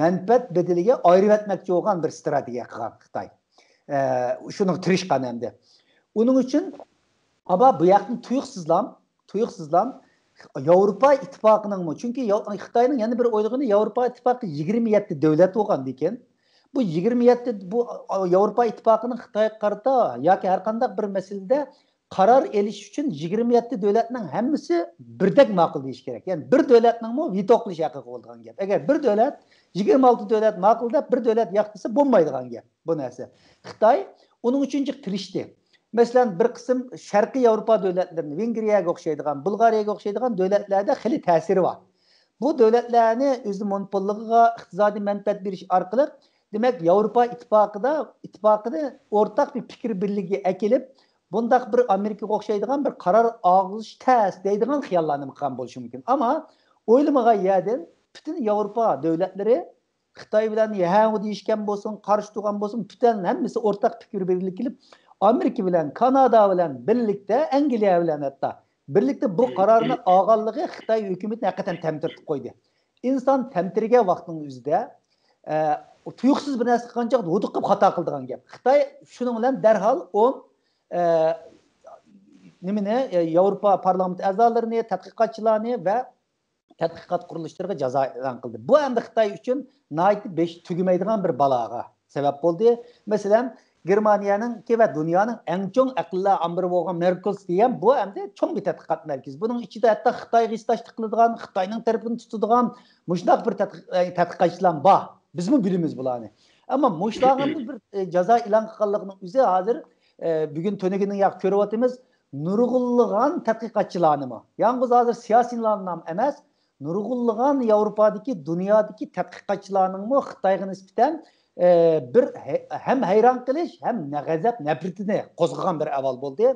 مەنپەئەت بەدىلىگە ئايرىۋەتمەكچى بولغان بىر ئىستراتېگىيە قىلغان خىتاي. ئە، شۇنىڭغا تىرىشقان ئەمدى. ئۇنىڭ ئۈچۈن، ئەمما بۇ ياقتىن تۇيۇقسىزلام، تۇيۇقسىزلام، ياۋروپا ئىتتىپاقىنىڭمۇ، چۈنكى ياۋ-، خىتاينىڭ يەنە بىر ئويلىغىنى، ياۋروپا ئىتتىپاقى يىگىرمە يەتتە دۆلەت بولغاندىكىن، بۇ يىگىرمە يەتتە، بۇ ياۋروپا ئىتتىپاقىنىڭ خىتايغا قارىتا ياكى ھەر قانداق بىر مەسىلىدە قارار ئېلىش ئۈچۈن يىگىرمە يەتتە دۆلەتنىڭ ھەممىسى بىردەك ماقۇل دېيىشى كېرەك. يەنى بىر دۆلەتنىڭمۇ ۋېتو قىلىش ھەققى بولىدىغان گەپ. ئەگەر بىر دۆلەت يىگىرمە ئالتە دۆلەت ماقۇل دەپ، بىر دۆلەت ياق دېسە، بولمايدىغان گەپ بۇ نەرسە. خىتاي ئۇنىڭ ئۈچۈن جىق تىرىشتى. مەسىلەن، بىر قىسىم شەرقىي ياۋروپا دۆلەتلىرىنى، ۋېنگرىيەگە ئوخشايدىغان، بۇلغارىيەگە ئوخشايدىغان دۆلەتلەردە خېلى تەسىرى بار. بۇ دۆلەتلەرنى ئۆزىنىڭ مونوپوللۇقىغا ئىقتىسادىي مەنپەئەت بېرىش ئارقىلىق، دېمەك، ياۋروپا ئىتتىپاقىدا، ئىتتىپاقىنى ئورتاق بىر پىكىر بىرلىكىگە ئەكېلىپ، بۇنداق بىر ئامېرىكىغا ئوخشايدىغان بىر قارار ئالغۇزۇش تەس دەيدىغان خىياللارنى قىلغان بولۇشى مۇمكىن. ئەمما ئويلىمىغان يەردىن پۈتۈن ياۋروپا دۆلەتلىرى خىتاي بىلەن يەھۇ دېيىشكەن بولسۇن، قارشى تۇرغان بولسۇن، پۈتۈن ھەممىسى ئورتاق پىكىر بىرلىككە كېلىپ، ئامېرىكا بىلەن، كانادا بىلەن بىرلىكتە، ئەنگلىيە بىلەن ھەتتا بىرلىكتە بۇ قارارنى ئالغانلىقى خىتاي ھۆكۈمىتىنى ھەقىقەتەن تەمتىرىتىپ قويدى. ئىنسان تەمتىرىگەن ۋاقتىنىڭ ئۆزىدە، ئە، تۇيۇقسىز بىر نەرسە قىلغان چاغدا ھودۇقۇپ خاتا قىلىدىغان گەپ. خىتاي شۇنىڭ بىلەن دەرھال ئون، ئە، نېمىنى، ئە، ياۋروپا پارلامېنت ئەزالىرىنى، تەتقىقاتچىلارنى ۋە تەتقىقات قۇرۇلۇشلىرىغا جازا ئېلان قىلدى. بۇ ئەمدى خىتاي ئۈچۈن ناھايىتى بېشى تۈگىمەيدىغان بىر بالاغا سەۋەب بولدى. مەسىلەن، گېرمانىيەنىڭكى ۋە دۇنيانىڭ ئەڭ چوڭ ئەقىللەر ئامبىرى بولغان مېركوس دېگەن بۇ ئەمدى چوڭ بىر تەتقىقات مەركىزى. بۇنىڭ ئىچىدە ھەتتا خىتايغا ھېسداشلىق قىلىدىغان، خىتاينىڭ تەرىپىنى تۇتىدىغان مۇشۇنداق بىر تەتقىق-، ئە، تەتقىقاتچىلار بار. بىزمۇ بىلىمىز بۇلارنى. ئەمما مۇشۇلارغا بىر، ئە، جازا ئېلان قىلغانلىقىنىڭ ئۆزى ھازىر، ئە، بۈگۈن تۈنۈگۈنى ياق كۆرۈۋاتىمىز. نۇرغۇنلىغان تەتقىقاتچىلارنىمۇ، يالغۇز ھازىر سىياسىيلارنىمۇ ئەمەس، نۇرغۇنلىغان ياۋروپادىكى، دۇنيادىكى تەتقىقاتچىلارنىڭمۇ خىتايغا نىسبەتەن، ئە، بىر ھە-، ھەم ھەيران قېلىش، ھەم غەزەپ، نەپرىتىنى قوزغىغان بىر ئەھۋال بولدى.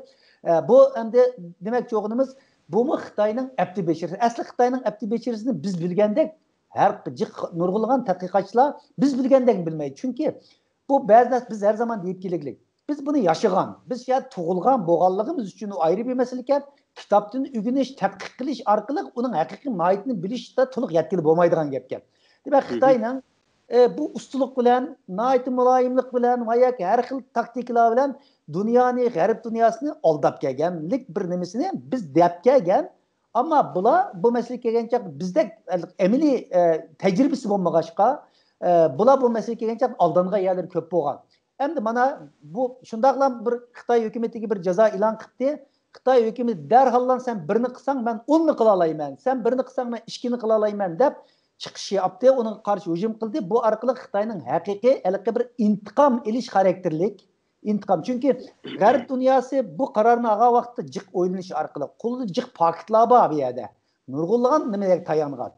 ئە، بۇ ئەمدى دېمەكچى بولغىنىمىز، بۇمۇ خىتاينىڭ ئەپتى بېشىرىسى. ئەسلى خىتاينىڭ ئەپتى بېشىرىسىنى بىز بىلگەندەك، ھەر جىق نۇرغۇنلىغان تەتقىقاتچىلار بىز بىلگەندەكنى بىلمەيدۇ. چۈنكى بۇ بەزى نەرسە، بىز ھەر زامان دېيىپ كېلىگلىك. بىز بۇنى ياشىغان، بىز شۇ يەردە تۇغۇلغان بولغانلىقىمىز ئۈچۈن ئۇ ئايرى بىر مەسىلىكەن. كىتابتىن ئۆگىنىش، تەتقىق قىلىش ئارقىلىق ئۇنىڭ ھەقىقىي ماھىيىتىنى بىلىشتە تولۇق يەتكىلى بولمايدىغان گەپكەن. دېمەك، خىتاينىڭ، ئە، بۇ ئۇستىلىق بىلەن، ناھايىتى مۇلايىملىق بىلەن ۋە ياكى ھەر خىل تاكتىكىلار بىلەن دۇنيانى، غەرب دۇنياسىنى ئالداپ كەلگەنلىك بىر نېمىسىنى بىز دەپ كەلگەن. ئەمما بۇلار بۇ مەسىلىگە كەلگەن چاغدا بىزدەك ئەمەلىي، ئە، تەجرىبىسى بولمىغاچقا، ئە، بۇلار بۇ مەسىلىگە كەلگەن چاغدا ئالدانغان يەرلىرى كۆپ بولغان. ئەمدى مانا بۇ شۇنداقلا بىر خىتاي ھۆكۈمىتىگە بىر جازا ئېلان قىپتى. خىتاي ھۆكۈمىتى دەرھاللا سەن بىرنى قىلساڭ، مەن ئوننى قىلالايمەن، سەن بىرنى قىلساڭ، مەن ئىككىنى قىلالايمەن دەپ چىقىش ياپتى، ئۇنىڭغا قارشى ھۇجۇم قىلدى. بۇ ئارقىلىق خىتاينىڭ ھەقىقىي ھېلىقى بىر ئىنتىقام ئېلىش خاراكتېرلىك ئىنتىقام. چۈنكى غەرب دۇنياسى بۇ قارارنى ئالغان ۋاقىتتا جىق ئويلىنىش ئارقىلىق، قولىدا جىق پاكىتلار بار بۇ يەردە. نۇرغۇنلىغان نېمىلەرگە تايانغان.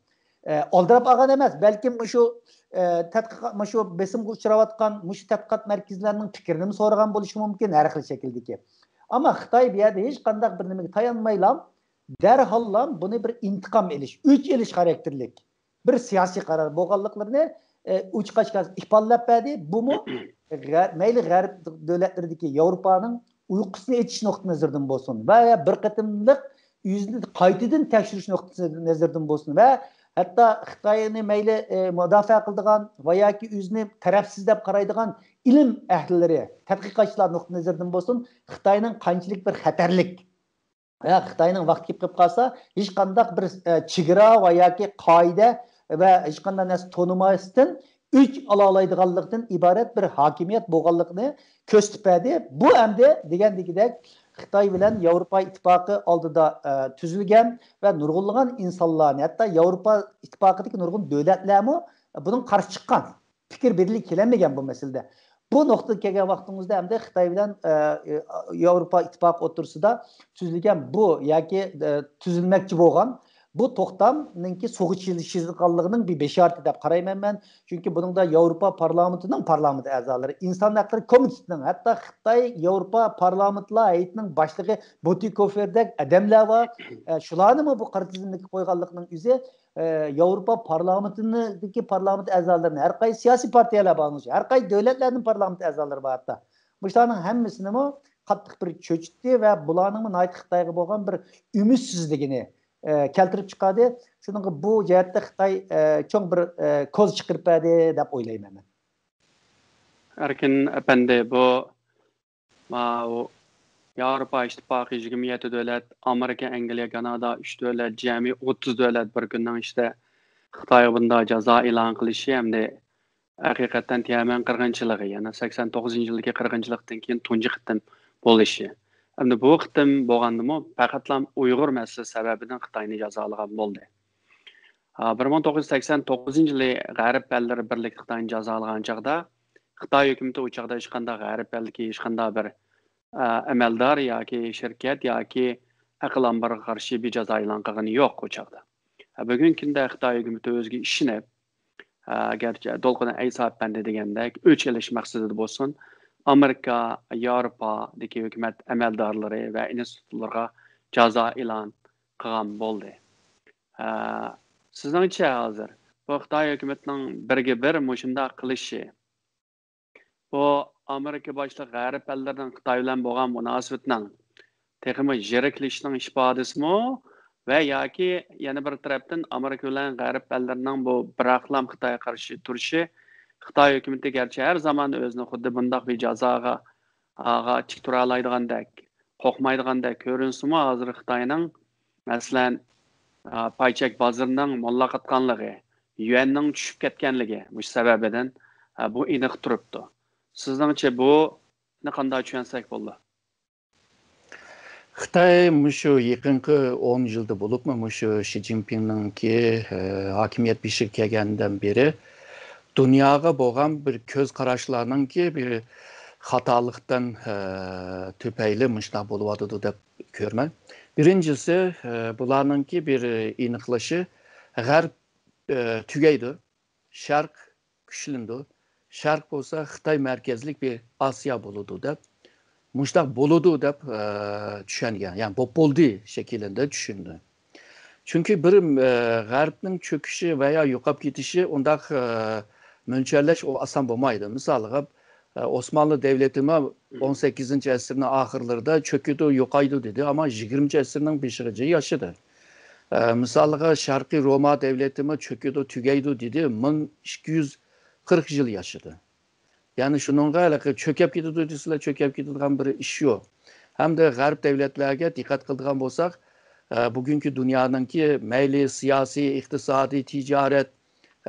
ئە، ئالدىراپ ئالغان ئەمەس، بەلكىم مۇشۇ، ئە، تەتقىقات، مۇشۇ بېسىمغا ئۇچراۋاتقان مۇشۇ تەتقىقات مەركەزلەرنىڭ پىكرىنىمۇ سورىغان بولۇشى مۇمكىن، ھەر خىل شەكىلدىكى. ئەمما خىتاي بۇ يەردە ھېچقانداق بىر نېمىگە تايانمايلا، دەرھاللا بۇنى بىر ئىنتىقام ئېلىش، ئۆچ ئېلىش خاراكتېرلىك بىر سىياسىي قارار بولغانلىقلىرىنى، ئە، ئوچۇق-ئاشكارا ئىپادىلەپ بەردى. بۇمۇ غە-، مەيلى غەرب دۆلەتلىرىدىكى ياۋروپانىڭ ئۇيقۇسىنى ئېچىش نۇقتىئى نەزىرىدىن بولسۇن ۋە بىر قېتىملىق يۈزىنى قايتىدىن تەكشۈرۈش نۇقتىئى نەزىرىدىن بولسۇن ۋە ھەتتا خىتاينى مەيلى، ئە، مۇداپىئە قىلىدىغان ۋە ياكى ئۆزىنى تەرەپسىز دەپ قارايدىغان ئىلىم ئەھلىلىرى، تەتقىقاتچىلار نۇقتىئى نەزىرىدىن بولسۇن، خىتاينىڭ قانچىلىك بىر خەتەرلىك ۋە خىتاينىڭ ۋاقتى كېلىپ قېلىپ قالسا، ھېچقانداق بىر، ئە، چېگرا ۋە ياكى قائىدە ۋە ھېچقانداق نەرسە تونۇماستىن ئۆچ ئالالايدىغانلىقتىن ئىبارەت بىر ھاكىمىيەت بولغانلىقىنى كۆرسىتىپ بەردى. بۇ ئەمدى دېگەندىكىدەك خىتاي بىلەن ياۋروپا ئىتتىپاقى ئالدىدا، ئە، تۈزۈلگەن ۋە نۇرغۇنلىغان ئىنسانلارنى، ھەتتا ياۋروپا ئىتتىپاقىدىكى نۇرغۇن دۆلەتلەرمۇ بۇنىڭغا قارشى چىققان. پىكىر بىرلىككە كېلەلمىگەن بۇ مەسىلىدە. بۇ نۇقتىغا كەلگەن ۋاقتىڭىزدا ئەمدى خىتاي بىلەن، ئە، ياۋروپا ئىتتىپاقى ئوتتۇرىسىدا تۈزۈلگەن بۇ ياكى، ئە، تۈزۈلمەكچى بولغان بۇ توختامنىڭكى سۇغا چىلىشىدىغانلىقىنىڭ بىر بېشارىتى دەپ قارايمەن مەن. چۈنكى بۇنىڭدا ياۋروپا پارلامېنتىنىڭ پارلامېنت ئەزالىرى، ئىنسان ھەقلىرى كومىتېتىنىڭ، ھەتتا خىتاي ياۋروپا پارلامېنتلار ھەيئىتىنىڭ باشلىقى بۇتىكوفېردەك ئادەملەر بار. ئە، شۇلارنىمۇ بۇ قارا تىزىملىككە قويغانلىقىنىڭ ئۆزى، ئە، ياۋروپا پارلامېنتىدىكى پارلامېنت ئەزالىرىنى، ھەر قايسى سىياسىي پارتىيەلەر بار، ھەر قايسى دۆلەتلەرنىڭ پارلامېنت ئەزالىرى بار ھەتتا. مۇشۇلارنىڭ ھەممىسىنىمۇ قاتتىق بىر چۆچۈتتى ۋە بۇلارنىڭمۇ ناھايىتى خىتايغا بولغان بىر ئۈمىدسىزلىكىنى، ئە، كەلتۈرۈپ چىقاردى. شۇنىڭغا بۇ جەھەتتە خىتاي، ئە، چوڭ بىر، ئە، كوز چىقىرىپ بەردى دەپ ئويلايمەن مەن. ئەركىن ئەپەندى، بۇ ماۋۇ ياۋروپا ئىتتىپاقى يىگىرمە يەتتە دۆلەت، ئامېرىكا، ئەنگلىيە، كانادا ئۈچ دۆلەت، جەمئىي ئوتتۇز دۆلەت بىر كۈننىڭ ئىچىدە خىتايغا بۇنداق جازا ئېلان قىلىشى ھەمدە ھەقىقەتەن تيەنئەنمېن قىرغىنچىلىقى، يەنى سەكسەن توققۇزىنچى يىلدىكى قىرغىنچىلىقتىن كېيىن تۇنجى قېتىم بولۇشى. ئەمدى بۇ قېتىم بولغاندىمۇ پەقەتلا ئۇيغۇر مەسىلىسى سەۋەبىدىن خىتاينى جازالىغان بولدى. بىر مىڭ توققۇز يۈز سەكسەن توققۇزىنچى يىلى غەرب ئەللىرى بىرلىكتە خىتاينى جازالىغان چاغدا، خىتاي ھۆكۈمىتى ئۇ چاغدا ھېچقانداق غەرب ئەلدىكى ھېچقانداق بىر، ئە، ئەمەلدار ياكى شىركەت ياكى ئەقىل ئامبىرىغا قارشى بىر جازا ئېلان قىلغىنى يوق ئۇ چاغدا. بۈگۈنكى كۈندە خىتاي ھۆكۈمىتى ئۆزىگە ئىشىنىپ، ئە، گەرچە دولقۇن ئەيسا ئەپەندى دېگەندەك ئۆچ ئېلىش مەقسىتىدە بولسۇن، ئامېرىكا، ياۋروپادىكى ھۆكۈمەت ئەمەلدارلىرى ۋە ئىنستىتۇتلىرىغا جازا ئېلان قىلغان بولدى. ئە، سىزنىڭچە ھازىر بۇ خىتاي ھۆكۈمىتىنىڭ بىرگە بىر مۇشۇنداق قىلىشى، بۇ ئامېرىكا باشلىق غەرب ئەللىرىنىڭ خىتاي بىلەن بولغان مۇناسىۋىتىنىڭ تېخىمۇ يىرىكلىشىشىنىڭ ئىپادىسىمۇ؟ ۋە ياكى يەنە بىر تەرەپتىن ئامېرىكا بىلەن غەرب ئەللىرىنىڭ بۇ بىراقلام خىتايغا قارشى تۇرۇشى خىتاي ھۆكۈمىتى گەرچە ھەر زامان ئۆزىنى خۇددى بۇنداق بىر جازاغا، ئاغا تىك تۇرالايدىغاندەك، قورقمايدىغاندەك كۆرۈنسىمۇ، ھازىر خىتاينىڭ، مەسىلەن، ئا، پاي چەك بازىرىنىڭ موللاقاتقانلىقى، يۈەننىڭ چۈشۈپ كەتكەنلىكى مۇشۇ سەۋەبىدىن، ئا، بۇ ئېنىق تۇرۇپتۇ. سىزنىڭچە بۇنى قانداق چۈشەنسەك بولىدۇ؟ خىتاي مۇشۇ يېقىنقى ئون يىلدا بولۇپمۇ مۇشۇ شى جىنپىڭنىڭكى، ئە، ھاكىمىيەت بېشىغا كەلگەندىن بېرى دۇنياغا بولغان بىر كۆز قاراشلارنىڭكى بىر خاتالىقتىن، ئە، تۈپەيلى مۇشۇنداق بولۇۋاتىدۇ دەپ كۆرىمەن. بىرىنچىسى، ئە، بۇلارنىڭكى بىر ئېنىقلىشى، غەرب، ئە، تۈگەيدۇ، شەرق كۈچلىنىدۇ، شەرق بولسا خىتاي مەركەزلىك بىر ئاسىيا بولىدۇ دەپ، مۇشۇنداق بولىدۇ دەپ، ئە، چۈشەنگەن، يەنى بوپ بولدى شەكلىدە چۈشىنىدۇ. چۈنكى بىر، ئە، غەربنىڭ چۆكۈشى ۋە يا يوقاپ كېتىشى ئۇنداق، ئە، مۆلچەرلەش ئۇ ئاسان بولمايدۇ. مىسالىغا، ئە، ئوسمانلى دەۋلىتىمۇ ئون سەككىزىنچى ئەسىرنىڭ ئاخىرلىرىدا چۆكىدۇ، يوقايدۇ دېدى، ئەمما يىگىرمىنچى ئەسىرنىڭ بېشىغىچە ياشىدى. ئە، مىسالىغا، شەرقىي روما دەۋلىتىمۇ چۆكىدۇ، تۈگەيدۇ دېدى، مىڭ ئىككى يۈز قىرىق يىل ياشىدى. يەنى شۇنىڭغا ھېلىقى چۆكەپ كېتىدۇ دېسىلە، چۆكەپ كېتىدىغان بىر ئىش يوق. ھەمدە غەرب دەۋلەتلەرگە دىققەت قىلىدىغان بولساق، ئە، بۈگۈنكى دۇنيانىڭكى مەيلى سىياسىي، ئىقتىسادىي، تىجارەت،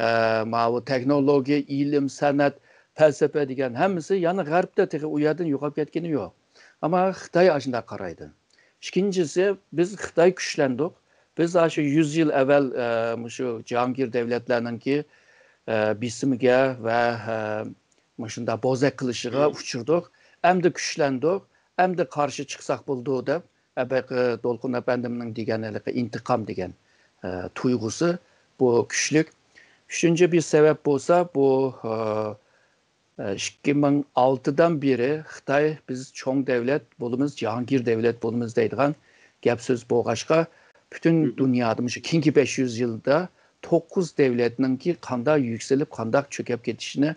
ئە، ماۋۇ تېخنولوگىيە، ئىلىم، سەنئەت، پەلسەپە دېگەن ھەممىسى يەنە غەربتە، تېخى ئۇ يەردىن يوقاپ كەتكىنى يوق. ئەمما خىتاي ئاشۇنداق قارايدۇ. ئىككىنچىسى، بىز خىتاي كۈچلەندۇق. بىز ئاشۇ يۈز يىل ئەۋۋەل، ئە، مۇشۇ جاھانگىر دەۋلەتلەرنىڭكى، ئە، بېسىمىگە ۋە، ئە، مۇشۇنداق بوزەك قىلىشىغا ئۇچرىدۇق. ئەمدى كۈچلەندۇق. ئەمدى قارشى چىقساق بولىدۇ دەپ، ئە، بايىقى دولقۇن ئەپەندىمنىڭ دېگەن ھېلىقى ئىنتىقام دېگەن، ئە، تۇيغۇسى بۇ كۈچلۈك. ئۈچىنچى بىر سەۋەب بولسا، بۇ، ئە، ئىككى مىڭ ئالتىدىن بېرى خىتاي، بىز چوڭ دەۋلەت بولىمىز، جاھانگىر دەۋلەت بولىمىز دەيدىغان گەپ سۆز بولغاچقا، پۈتۈن دۇنيادا مۇشۇ كېيىنكى بەش يۈز يىلدا توققۇز دەۋلەتنىڭكى قانداق يۈكسىلىپ، قانداق چۆكۈپ كېتىشىنى،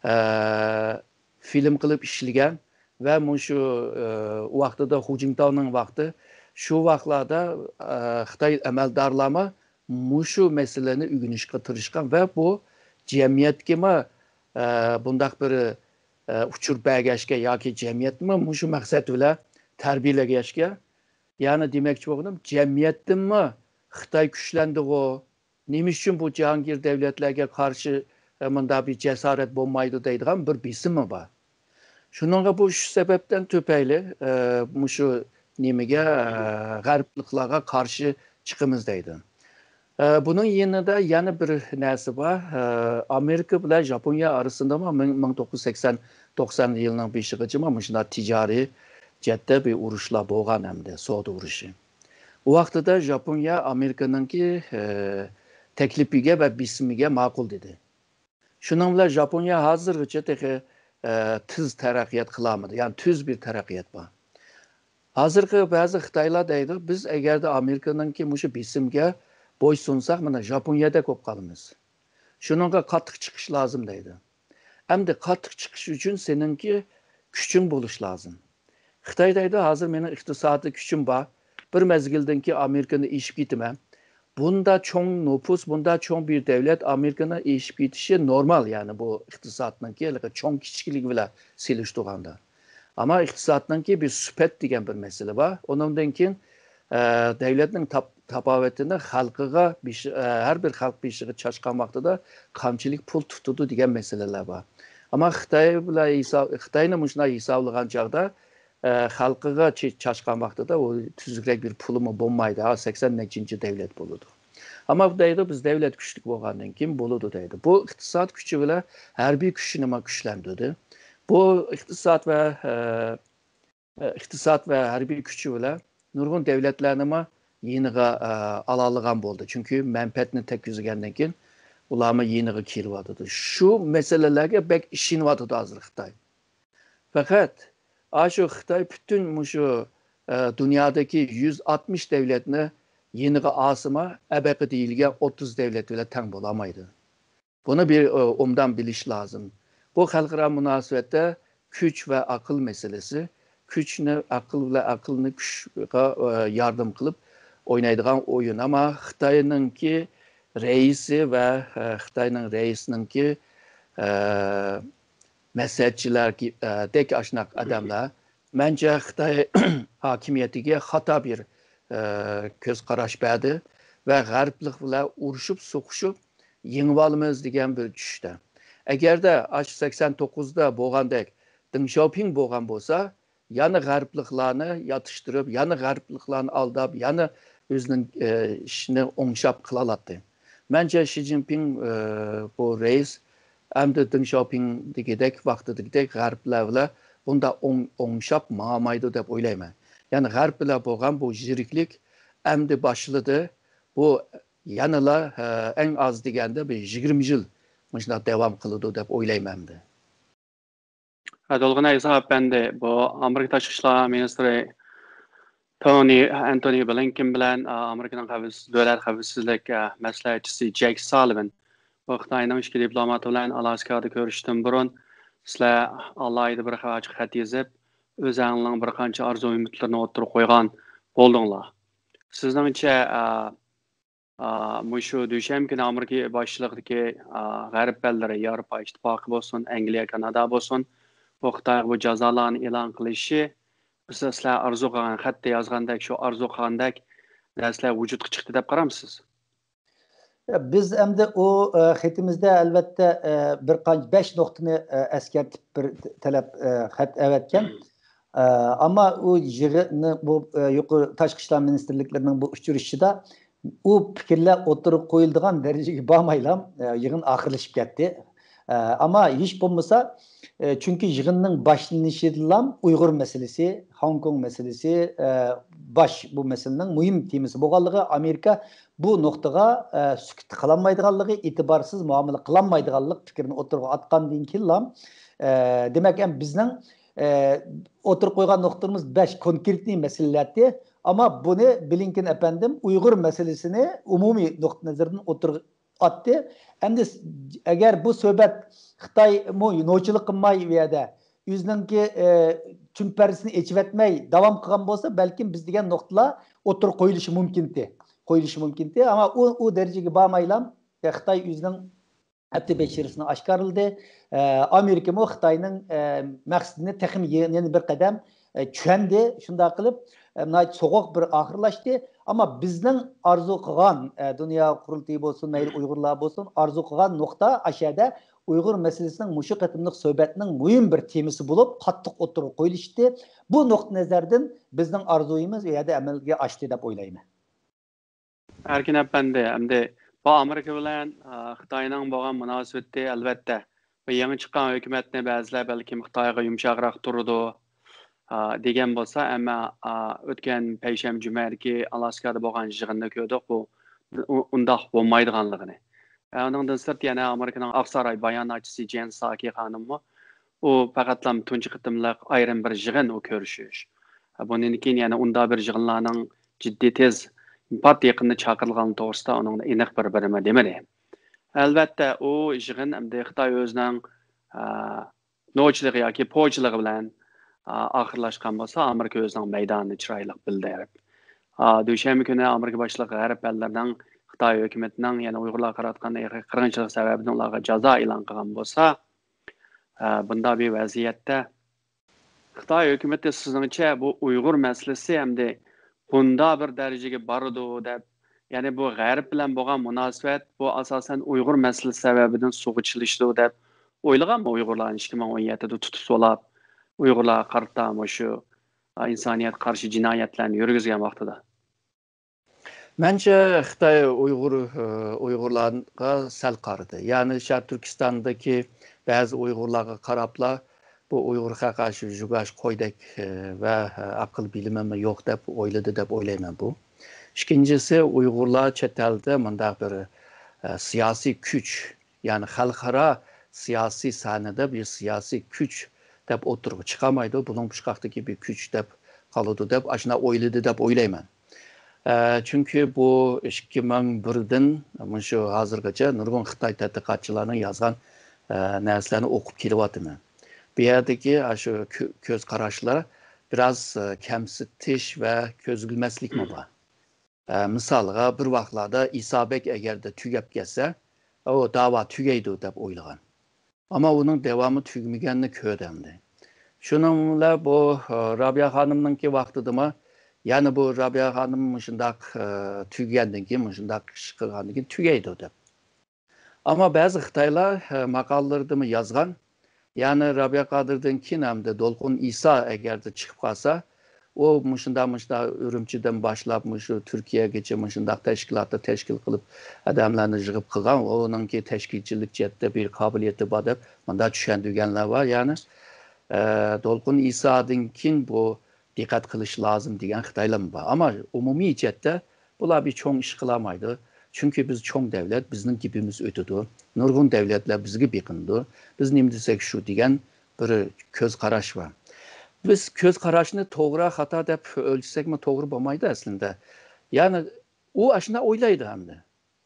ئە، فىلىم قىلىپ ئىشلىگەن ۋە مۇشۇ، ئە، ۋاقتىدا خۇ جىنتاۋنىڭ ۋاقتى، شۇ ۋاقىتلاردا، ئە، خىتاي ئەمەلدارلارمۇ مۇشۇ مەسىلىنى ئۆگىنىشكە تىرىشقان ۋە بۇ جەمئىيەتكىمۇ، ئە، بۇنداق بىر، ئە، ئۇچۇر بەرگەچكە ياكى جەمئىيەتنىمۇ مۇشۇ مەقسەت بىلەن تەربىيەلىگەچكە، يەنى دېمەكچى بولغىنىم، جەمئىيەتتىنمۇ خىتاي كۈچلەندىغۇ، نېمە ئۈچۈن بۇ جاھانگىر دەۋلەتلەرگە قارشى، ئە، مۇنداق بىر جاسارەت بولمايدۇ دەيدىغان بىر بېسىمى بار. شۇنىڭغا بۇ شۇ سەۋەبتىن تۈپەيلى، ئە، مۇشۇ نېمىگە، ئە، غەربلىكلارغا قارشى چىقىمىز دەيدۇ. ئە، بۇنىڭ يېنىدا يەنە بىر نەرسە بار. ئە، ئامېرىكا بىلەن ژاپونىيە ئارىسىندىمۇ مىڭ، مىڭ توققۇز يۈز سەكسەن، توقسان يىلنىڭ بېشىغىچىمۇ مۇشۇنداق تىجارىي جەھەتتە بىر ئۇرۇشلار بولغان ئەمدى، سودا ئۇرۇشى. ئۇ ۋاقتىدا ژاپونىيە ئامېرىكىنىڭكى، ئە، تەكلىپىگە ۋە بېسىمىگە ماقۇل دېدى. شۇنىڭ بىلەن ژاپونىيە ھازىرغىچە تېخى، ئە، تېز تەرەققىيات قىلالمىدى. يەنى تۈز بىر تەرەققىيات بار. ھازىرقى بەزى خىتايلار دەيدۇ، بىز ئەگەردە ئامېرىكىنىڭكى مۇشۇ بېسىمگە بويسۇنساق، مانا ژاپونىيەدەك بولۇپ قالىمىز. شۇنىڭغا قاتتىق چىقىش لازىم دەيدۇ. ئەمدى قاتتىق چىقىش ئۈچۈن سېنىڭكى كۈچۈڭ بولۇش لازىم. خىتاي دەيدۇ، ھازىر مېنىڭ ئىقتىسادىي كۈچۈم بار. بىر مەزگىلدىن كېيىن ئامېرىكىنى ئېشىپ كېتىمەن. بۇندا چوڭ نوپۇس، بۇندا چوڭ بىر دەۋلەت ئامېرىكىنى ئېشىپ كېتىشى نورمال، يەنى بۇ ئىقتىسادنىڭكى ھېلىقى چوڭ كىچىكلىكى بىلەن سېلىشتۇرغاندا. ئەمما ئىقتىسادنىڭكى بىر سۈپەت دېگەن بىر مەسىلە بار. ئۇنىڭدىن كېيىن، ئە، دەۋلەتنىڭ تاپ-، تاپاۋىتىنى خەلقىگە بېشى-، ئە، ھەر بىر خەلق بېشىغا چاچقان ۋاقتىدا قانچىلىك پۇل تۇتىدۇ دېگەن مەسىلىلەر بار. ئەمما خىتاي بىلەن ھېساب-، خىتاينى مۇشۇنداق ھېسابلىغان چاغدا، ئە، خەلقىگە چى-، چاچقان ۋاقتىدا ئۇ تۈزۈكرەك بىر پۇلىمۇ بولمايدۇ. ھا، سەكسەن نەچچىنچى دەۋلەت بولىدۇ. ئەمما دەيدۇ، بىز دەۋلەت كۈچلۈك بولغاندىن كېيىن بولىدۇ دەيدۇ. بۇ ئىقتىساد كۈچى بىلەن ھەربىي كۈچنىمۇ كۈچلەندۈردى. بۇ ئىقتىساد ۋە، ئە، ئىقتىساد ۋە ھەربىي كۈچى بىلەن نۇرغۇن دەۋلەتلەرنىمۇ يېنىغا، ئە، ئالالىغان بولدى. چۈنكى مەنپەئەتنى تەگكۈزگەندىن كېيىن ئۇلارمۇ يېنىغا كېلىۋاتىدۇ. شۇ مەسىلىلەرگە بەك ئىشىنىۋاتىدۇ ھازىر خىتاي. پەقەت ئاشۇ خىتاي پۈتۈن مۇشۇ، ئە، دۇنيادىكى يۈز ئاتمىش دەۋلەتنى يېنىغا ئالسىمۇ، ئەبەقە دېيىلگەن ئوتتۇز دەۋلەت بىلەن تەڭ بولالمايدۇ. بۇنى بىر، ئە، ئوبدان بىلىش لازىم. بۇ خەلقئارا مۇناسىۋەتتە كۈچ ۋە ئەقىل مەسىلىسى. كۈچنى، ئەقىل بىلەن ئەقىلنى كۈچقا، ئە، ياردەم قىلىپ ئوينايدىغان ئويۇن. ئەمما خىتاينىڭكى رەئىسى ۋە، ئە، خىتاينىڭ رەئىسىنىڭكى، ئە، مەسلىھەتچىلەردەك ئاشۇنداق ئادەملەر، مەنچە خىتاي ھاكىمىيىتىگە خاتا بىر، ئە، كۆز قاراش بەردى ۋە غەربلىك بىلەن ئۇرۇشۇپ، سوقۇشۇپ، يېڭىۋالىمىز دېگەن بىر چۈشتە. ئەگەردە ئاشۇ سەكسەن توققۇزدا بولغاندەك دېڭ شياۋپىڭ بولغان بولسا، يەنە غەربلىكلارنى ياتىشتۇرۇپ، يەنە غەربلىكلارنى ئالداپ، يەنە ئۆزىنىڭ، ئە، ئىشىنى ئوڭشاپ قىلالاتتى. مەنچە شى جىنپىڭ، ئە، بۇ رەئىس ئەمدى دېڭ شياۋپىڭدىكىدەك، ۋاقتىدىكىدەك غەربلەر بىلەن بۇنداق ئوڭ-، ئوڭشاپ ماڭالمايدۇ دەپ ئويلايمەن. يەنى غەرب بىلەن بولغان بۇ يىرىكلىك ئەمدى باشلىدى. بۇ يەنىلا، ئە، ئەڭ ئاز دېگەندە بىر يىگىرمە يىل مۇشۇنداق داۋام قىلىدۇ دەپ ئويلايمەن ئەمدى. ھە، تولغۇن ئەيسا ئەپەندى، بۇ ئامېرىكا تاشقى ئىشلار مىنىستىرى تونى، ئەنتونى بلىنكېن بىلەن، ئا، ئامېرىكىنىڭ خەۋپسىز-، دۆلەت خەۋپسىزلىك، ئا، مەسلىھەتچىسى جەك سالىۋان، بۇ خىتاينىڭ ئىككى دىپلوماتى بىلەن ئالاسكادا كۆرۈشۈشتىن بۇرۇن، سىلەر ئالاھىدە بىر خەت يېزىپ، ئۆزەڭلارنىڭ بىر قانچە ئارزۇ ئۈمىدلىرىنى ئوتتۇرىغا قويغان بولدۇڭلار. سىزنىڭچە، ئا، ئا، مۇشۇ دۈشەنبە كۈنى ئامېرىكا باشچىلىقىدىكى، ئا، غەرب ئەللىرى، ياۋروپا ئىتتىپاقى بولسۇن، ئەنگلىيە، كانادا بولسۇن، بۇ خىتايغا بۇ جازالارنى ئېلان قىلىشى، بىز سىلەر ئارزۇ قىلغان، خەتتە يازغاندەك، شۇ ئارزۇ قىلغاندەك نەرسىلەر ۋۇجۇدقا چىقتى دەپ قارامسىز؟ بىز ئەمدى ئۇ، ئە، خېتىمىزدە ئەلۋەتتە، ئە، بىر قانچە بەش نۇقتىنى، ئە، ئەسكەرتىپ بىر تەلەپ، ئە، خەت ئەۋەتكەن. ئە، ئەمما ئۇ يىغىننى بۇ، ئە، يۇقىرى تاشقى ئىشلار مىنىستىرلىكلىرىنىڭ بۇ ئۇچرىشىشىدا ئۇ پىكىرلەر ئوتتۇرىغا قويۇلىدىغان دەرىجىگە بارمايلا، ئە، يىغىن ئاخىرلىشىپ كەتتى. ئە، ئەمما ھېچ بولمىسا، ئە، چۈنكى يىغىننىڭ باشلىنىشىدىلا ئۇيغۇر مەسىلىسى، خوڭكوڭ مەسىلىسى، ئە، باش بۇ مەسىلىنىڭ مۇھىم تېمىسى بولغانلىقى، ئامېرىكا بۇ نۇقتىغا، ئە، سۈكۈت قىلالمايدىغانلىقى، ئېتىبارسىز مۇئامىلە قىلالمايدىغانلىق پىكرىنى ئوتتۇرىغا ئاتقاندىن كېيىنلا، ئە، دېمەك، ئەم، بىزنىڭ، ئە، ئوتتۇرىغا قويغان نۇقتىمىز بەش كونكرېتنىي مەسىلىلەر ئىدى. ئەمما بۇنى بلىنكېن ئەپەندىم ئۇيغۇر مەسىلىسىنى ئومۇمىي نۇقتىئى نەزەردىن ئوتتۇرىغا ئاتتى. ئەمدى س-، ئەگەر بۇ سۆھبەت خىتايمۇ نوچىلىق قىلماي ئۇ يەردە ئۆزىنىڭكى، ئە، چۈمپەرسىنى ئېچىۋەتمەي داۋام قىلغان بولسا، بەلكىم بىز دېگەن نۇقتىلار ئوتتۇرىغا قويۇلۇشى مۇمكىنتى. قويۇلۇشى مۇمكىنتى. ئەمما ئۇ، ئۇ دەرىجىگە بارمايلا، ئە، خىتاي ئۆزىنىڭ ھەپتە بېشىرىسىنى ئاشكارىلىدى. ئە، ئامېرىكىمۇ خىتاينىڭ، ئە، مەقسىتىنى تېخىمۇ يە-، يەنە بىر قەدەم، ئە، چۈشەندى. شۇنداق قىلىپ، ئە، ناھايىتى سوغۇق بىر ئاخىرلاشتى. ئەمما بىزنىڭ ئارزۇ قىلغان، ئە، دۇنيا قۇرۇلتىيى بولسۇن، مەيلى ئۇيغۇرلار بولسۇن، ئارزۇ قىلغان نۇقتا ئاشۇ يەردە ئۇيغۇر مەسىلىسىنىڭ مۇشۇ قېتىملىق سۆھبەتنىڭ مۇھىم بىر تېمىسى بولۇپ، قاتتىق ئوتتۇرىغا قويۇلۇشتى. بۇ نۇقتىئى نەزەردىن بىزنىڭ ئارزۇيىمىز ئۇ يەردە ئەمەلگە ئاشتى دەپ ئويلايمەن. ئەركىن ئەپەندى، ئەمدى بۇ ئامېرىكا بىلەن، ئا، خىتاينىڭ بولغان مۇناسىۋىتى، ئەلۋەتتە، بۇ يېڭى چىققان ھۆكۈمەتنى بەزىلەر بەلكىم خىتايغا يۇمشاقراق تۇرىدۇ، ئا، دېگەن بولسا، ئەمما، ئا، ئۆتكەن پەيشەنبە جۈمەدىكى ئالاسكادا بولغان يىغىندا كۆردۇق، بۇ ئۇ-، ئۇنداق بولمايدىغانلىقىنى. ئا، ئۇنىڭدىن سىرت يەنە ئامېرىكىنىڭ ئاق ساراي باياناتچىسى جېن ساكى خانىممۇ ئۇ پەقەتلا تۇنجى قېتىملىق ئايرىم بىر يىغىن ئۇ كۆرۈشۈش. بۇندىن كېيىن يەنە ئۇنداق بىر يىغىنلارنىڭ جىددىي تېز، پات يېقىندا چاقىرىلغانلىقى توغرىسىدا ئۇنىڭ ئېنىق بىر بىرىمۇ دېمىدى. ئەلۋەتتە، ئۇ يىغىن ئەمدى خىتاي ئۆزىنىڭ، ئا، نوچىلىقى ياكى پوچىلىقى بىلەن، ئا، ئاخىرلاشقان بولسا، ئامېرىكا ئۆزىنىڭ مەيدانىنى چىرايلىق بىلدۈرۈپ، ئا، دۈشەنبە كۈنى ئامېرىكا باشلىقى غەرب ئەللىرىنىڭ خىتاي ھۆكۈمىتىنىڭ يەنە ئۇيغۇرلارغا قاراتقان ئىرقىي قىرغىنچىلىق سەۋەبىدىن ئۇلارغا جازا ئېلان قىلغان بولسا، ئە، بۇنداق بىر ۋەزىيەتتە، خىتاي ھۆكۈمىتى سىزنىڭچە بۇ ئۇيغۇر مەسىلىسى ئەمدى بۇنداق بىر دەرىجىگە بارىدۇ دەپ، يەنى بۇ غەرب بىلەن بولغان مۇناسىۋەت بۇ ئاساسەن ئۇيغۇر مەسىلىسى سەۋەبىدىن سۇغا چىلىشىدۇ دەپ ئويلىغانمۇ ئۇيغۇرلارنى ئىككى مىڭ ئون يەتتىدە تۇتۇپ سولاپ، ئۇيغۇرلارغا قارىتا مۇشۇ ئىنسانىيەتكە قارشى جىنايەتلەرنى يۈرگۈزگەن ۋاقتىدا؟ مەنچە خىتاي ئۇيغۇر، ئۇيغۇرلارغا سەل قارىدى. يەنى شەرقىي تۈركىستاندىكى بەزى ئۇيغۇرلارغا قاراپلا، بۇ ئۇيغۇر خەققە شۇ جۇگاش قويدەك ۋە ئەقىل بىلىمىمۇ يوق دەپ ئويلىدى دەپ ئويلايمەن بۇ. ئىككىنچىسى، ئۇيغۇرلار چەت ئەلدە مۇنداق بىر سىياسىي كۈچ، يەنى خەلقئارا سىياسىي سەھنىدە بىر سىياسىي كۈچ دەپ ئوتتۇرىغا چىقالمايدۇ، بۇلۇڭ پۇچقاقتىكى بىر كۈچ دەپ قالىدۇ دەپ ئاشۇنداق ئويلىدى دەپ ئويلايمەن. ئە، چۈنكى بۇ ئىككى مىڭ بىردىن مۇشۇ ھازىرغىچە نۇرغۇن خىتاي تەتقىقاتچىلارنىڭ يازغان، ئە، نەرسىلەرنى ئوقۇپ كېلىۋاتىمەن. بۇ يەردىكى ئاشۇ كۆ-، كۆز قاراشلار بىراز، ئە، كەمسىتىش ۋە كۆزگىلمەسلىكمۇ بار. ئە، مىسالغا، بىر ۋاقىتلاردا ئىسا بەگ ئەگەردە تۈگەپ كەتسە، ئۇ داۋا تۈگەيدۇ دەپ ئويلىغان. ئەمما ئۇنىڭ داۋامى تۈگىمىگەننى كۆردى ئەمدى. شۇنىڭ بىلەن بۇ، ئە، رابىيە خانىمنىڭكى ۋاقتىدىمۇ، يەنە بۇ رابىيە خانىم مۇشۇنداق، ئە، تۈگىگەندىن كېيىن، مۇشۇنداق ئىش قىلغاندىن كېيىن تۈگەيدۇ دەپ. ئەمما بەزى خىتايلار، ئە، ماقالىلىرىدىمۇ يازغان، يەنى رابىيە قادىردىن كېيىن ھەمدە دولقۇن ئىسا ئەگەردە چىقىپ قالسا، ئۇ مۇشۇنداق، مۇشۇنداق ئۈرۈمچىدىن باشلاپ مۇشۇ تۈركىيەگىچە مۇشۇنداق تەشكىلاتنى تەشكىل قىلىپ، ئادەملەرنى يىغىپ قىلغان، ئۇنىڭكى تەشكىلچىلىك جەھەتتە بىر قابىلىيىتى بار دەپ مۇنداق چۈشەندۈرگەنلەر بار. يەنى، ئە، دولقۇن ئىسادىن كېيىن بۇ دىققەت قىلىش لازىم دېگەن خىتايلارمۇ بار. ئەمما ئومۇمىي جەھەتتە بۇلار بىر چوڭ ئىش قىلالمايدۇ. چۈنكى بىز چوڭ دەۋلەت، بىزنىڭ گېپىمىز ئۆتىدۇ. نۇرغۇن دەۋلەتلەر بىزگە بېقىنىدۇ. بىز نېمە دېسەك شۇ دېگەن بىر كۆز قاراش بار. بىز كۆز قاراشنى توغرا، خاتا دەپ ئۆلچىسەكمۇ توغرا بولمايدۇ ئەسلىندە. يەنى ئۇ ئاشۇنداق ئويلايدۇ ئەمدى.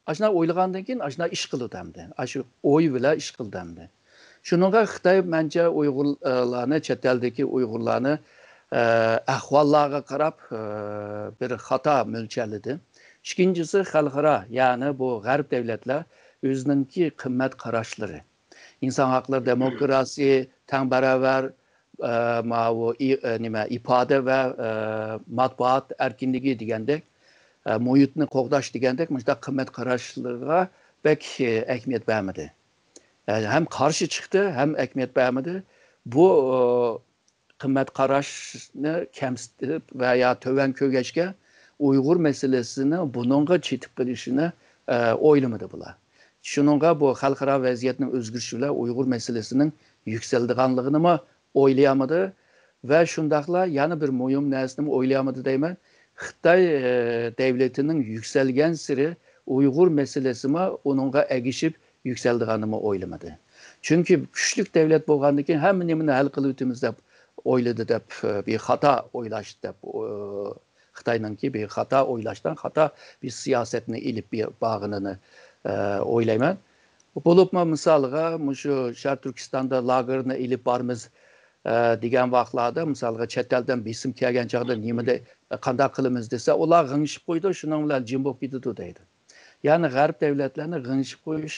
ئاشۇنداق ئويلىغاندىن كېيىن ئاشۇنداق ئىش قىلىدۇ ئەمدى. ئاشۇ ئوي بىلەن ئىش قىلىدۇ ئەمدى. شۇنىڭغا خىتاي مەنچە ئۇيغۇرلارنى، چەت ئەلدىكى ئۇيغۇرلارنى، ئە، ئەھۋاللارغا قاراپ، ئە، بىر خاتا مۆلچەرلىدى. ئىككىنچىسى، خەلقئارا، يەنى بۇ غەرب دەۋلەتلەر ئۆزىنىڭكى قىممەت قاراشلىرى، ئىنسان ھەقلىرى، دېموكراسىيە، تەڭ باراۋەر، ئە، ماۋۇ ئى-، ئە، نېمە، ئىپادە ۋە، ئە، مەتبۇئات ئەركىنلىكى دېگەندەك، ئە، مۇھىتنى قوغداش دېگەندەك مۇشۇنداق قىممەت قاراشلىرىغا بەك، ئە، ئەھمىيەت بەرمىدى. ئە، ھەم قارشى چىقتى، ھەم ئەھمىيەت بەرمىدى. بۇ، ئە، قىممەت قاراشنى كەمسىتىپ ۋە يا تۆۋەن كۆرگەچكە ئۇيغۇر مەسىلىسىنى بۇنىڭغا چېتىپ قېلىشىنى، ئە، ئويلىمىدى بۇلار. شۇنىڭغا بۇ خەلقئارا ۋەزىيەتنىڭ ئۆزگىرىشى بىلەن ئۇيغۇر مەسىلىسىنىڭ يۈكسىلىدىغانلىقىنىمۇ ئويلىيالمىدى. ۋە شۇنداقلا يەنە بىر مۇھىم نەرسىنىمۇ ئويلىيالمىدى دەيمەن. خىتاي، ئە، دەۋلىتىنىڭ يۈكسەلگەنسېرى ئۇيغۇر مەسىلىسىمۇ ئۇنىڭغا ئەگىشىپ يۈكسەلىدىغىنىمۇ ئويلىمىدى. چۈنكى كۈچلۈك دەۋلەت بولغاندىن كېيىن ھەممە نېمىنى ھەل قىلىۋېتىمىز دەپ ئويلىدى دەپ، ئە، بىر خاتا ئويلاش دەپ، ئە، خىتاينىڭكى بىر خاتا ئويلاشتىن، خاتا بىر سىياسەتنى ئېلىپ بارغىنىنى، ئە، ئويلايمەن. بولۇپمۇ مىسالغا، مۇشۇ شەرقىي تۈركىستاندا لاگېرنى ئېلىپ بارىمىز، ئە، دېگەن ۋاقىتلاردا، مىسالغا، چەت ئەلدىن بېسىم كەلگەن چاغدا نېمىدە، قانداق قىلىمىز دېسە، ئۇلار غىڭشىپ قويىدۇ، شۇنىڭ بىلەن جىم بولۇپ كېتىدۇ دەيدۇ. يەنى غەرب دەۋلەتلەرنى غىڭشىپ قويۇش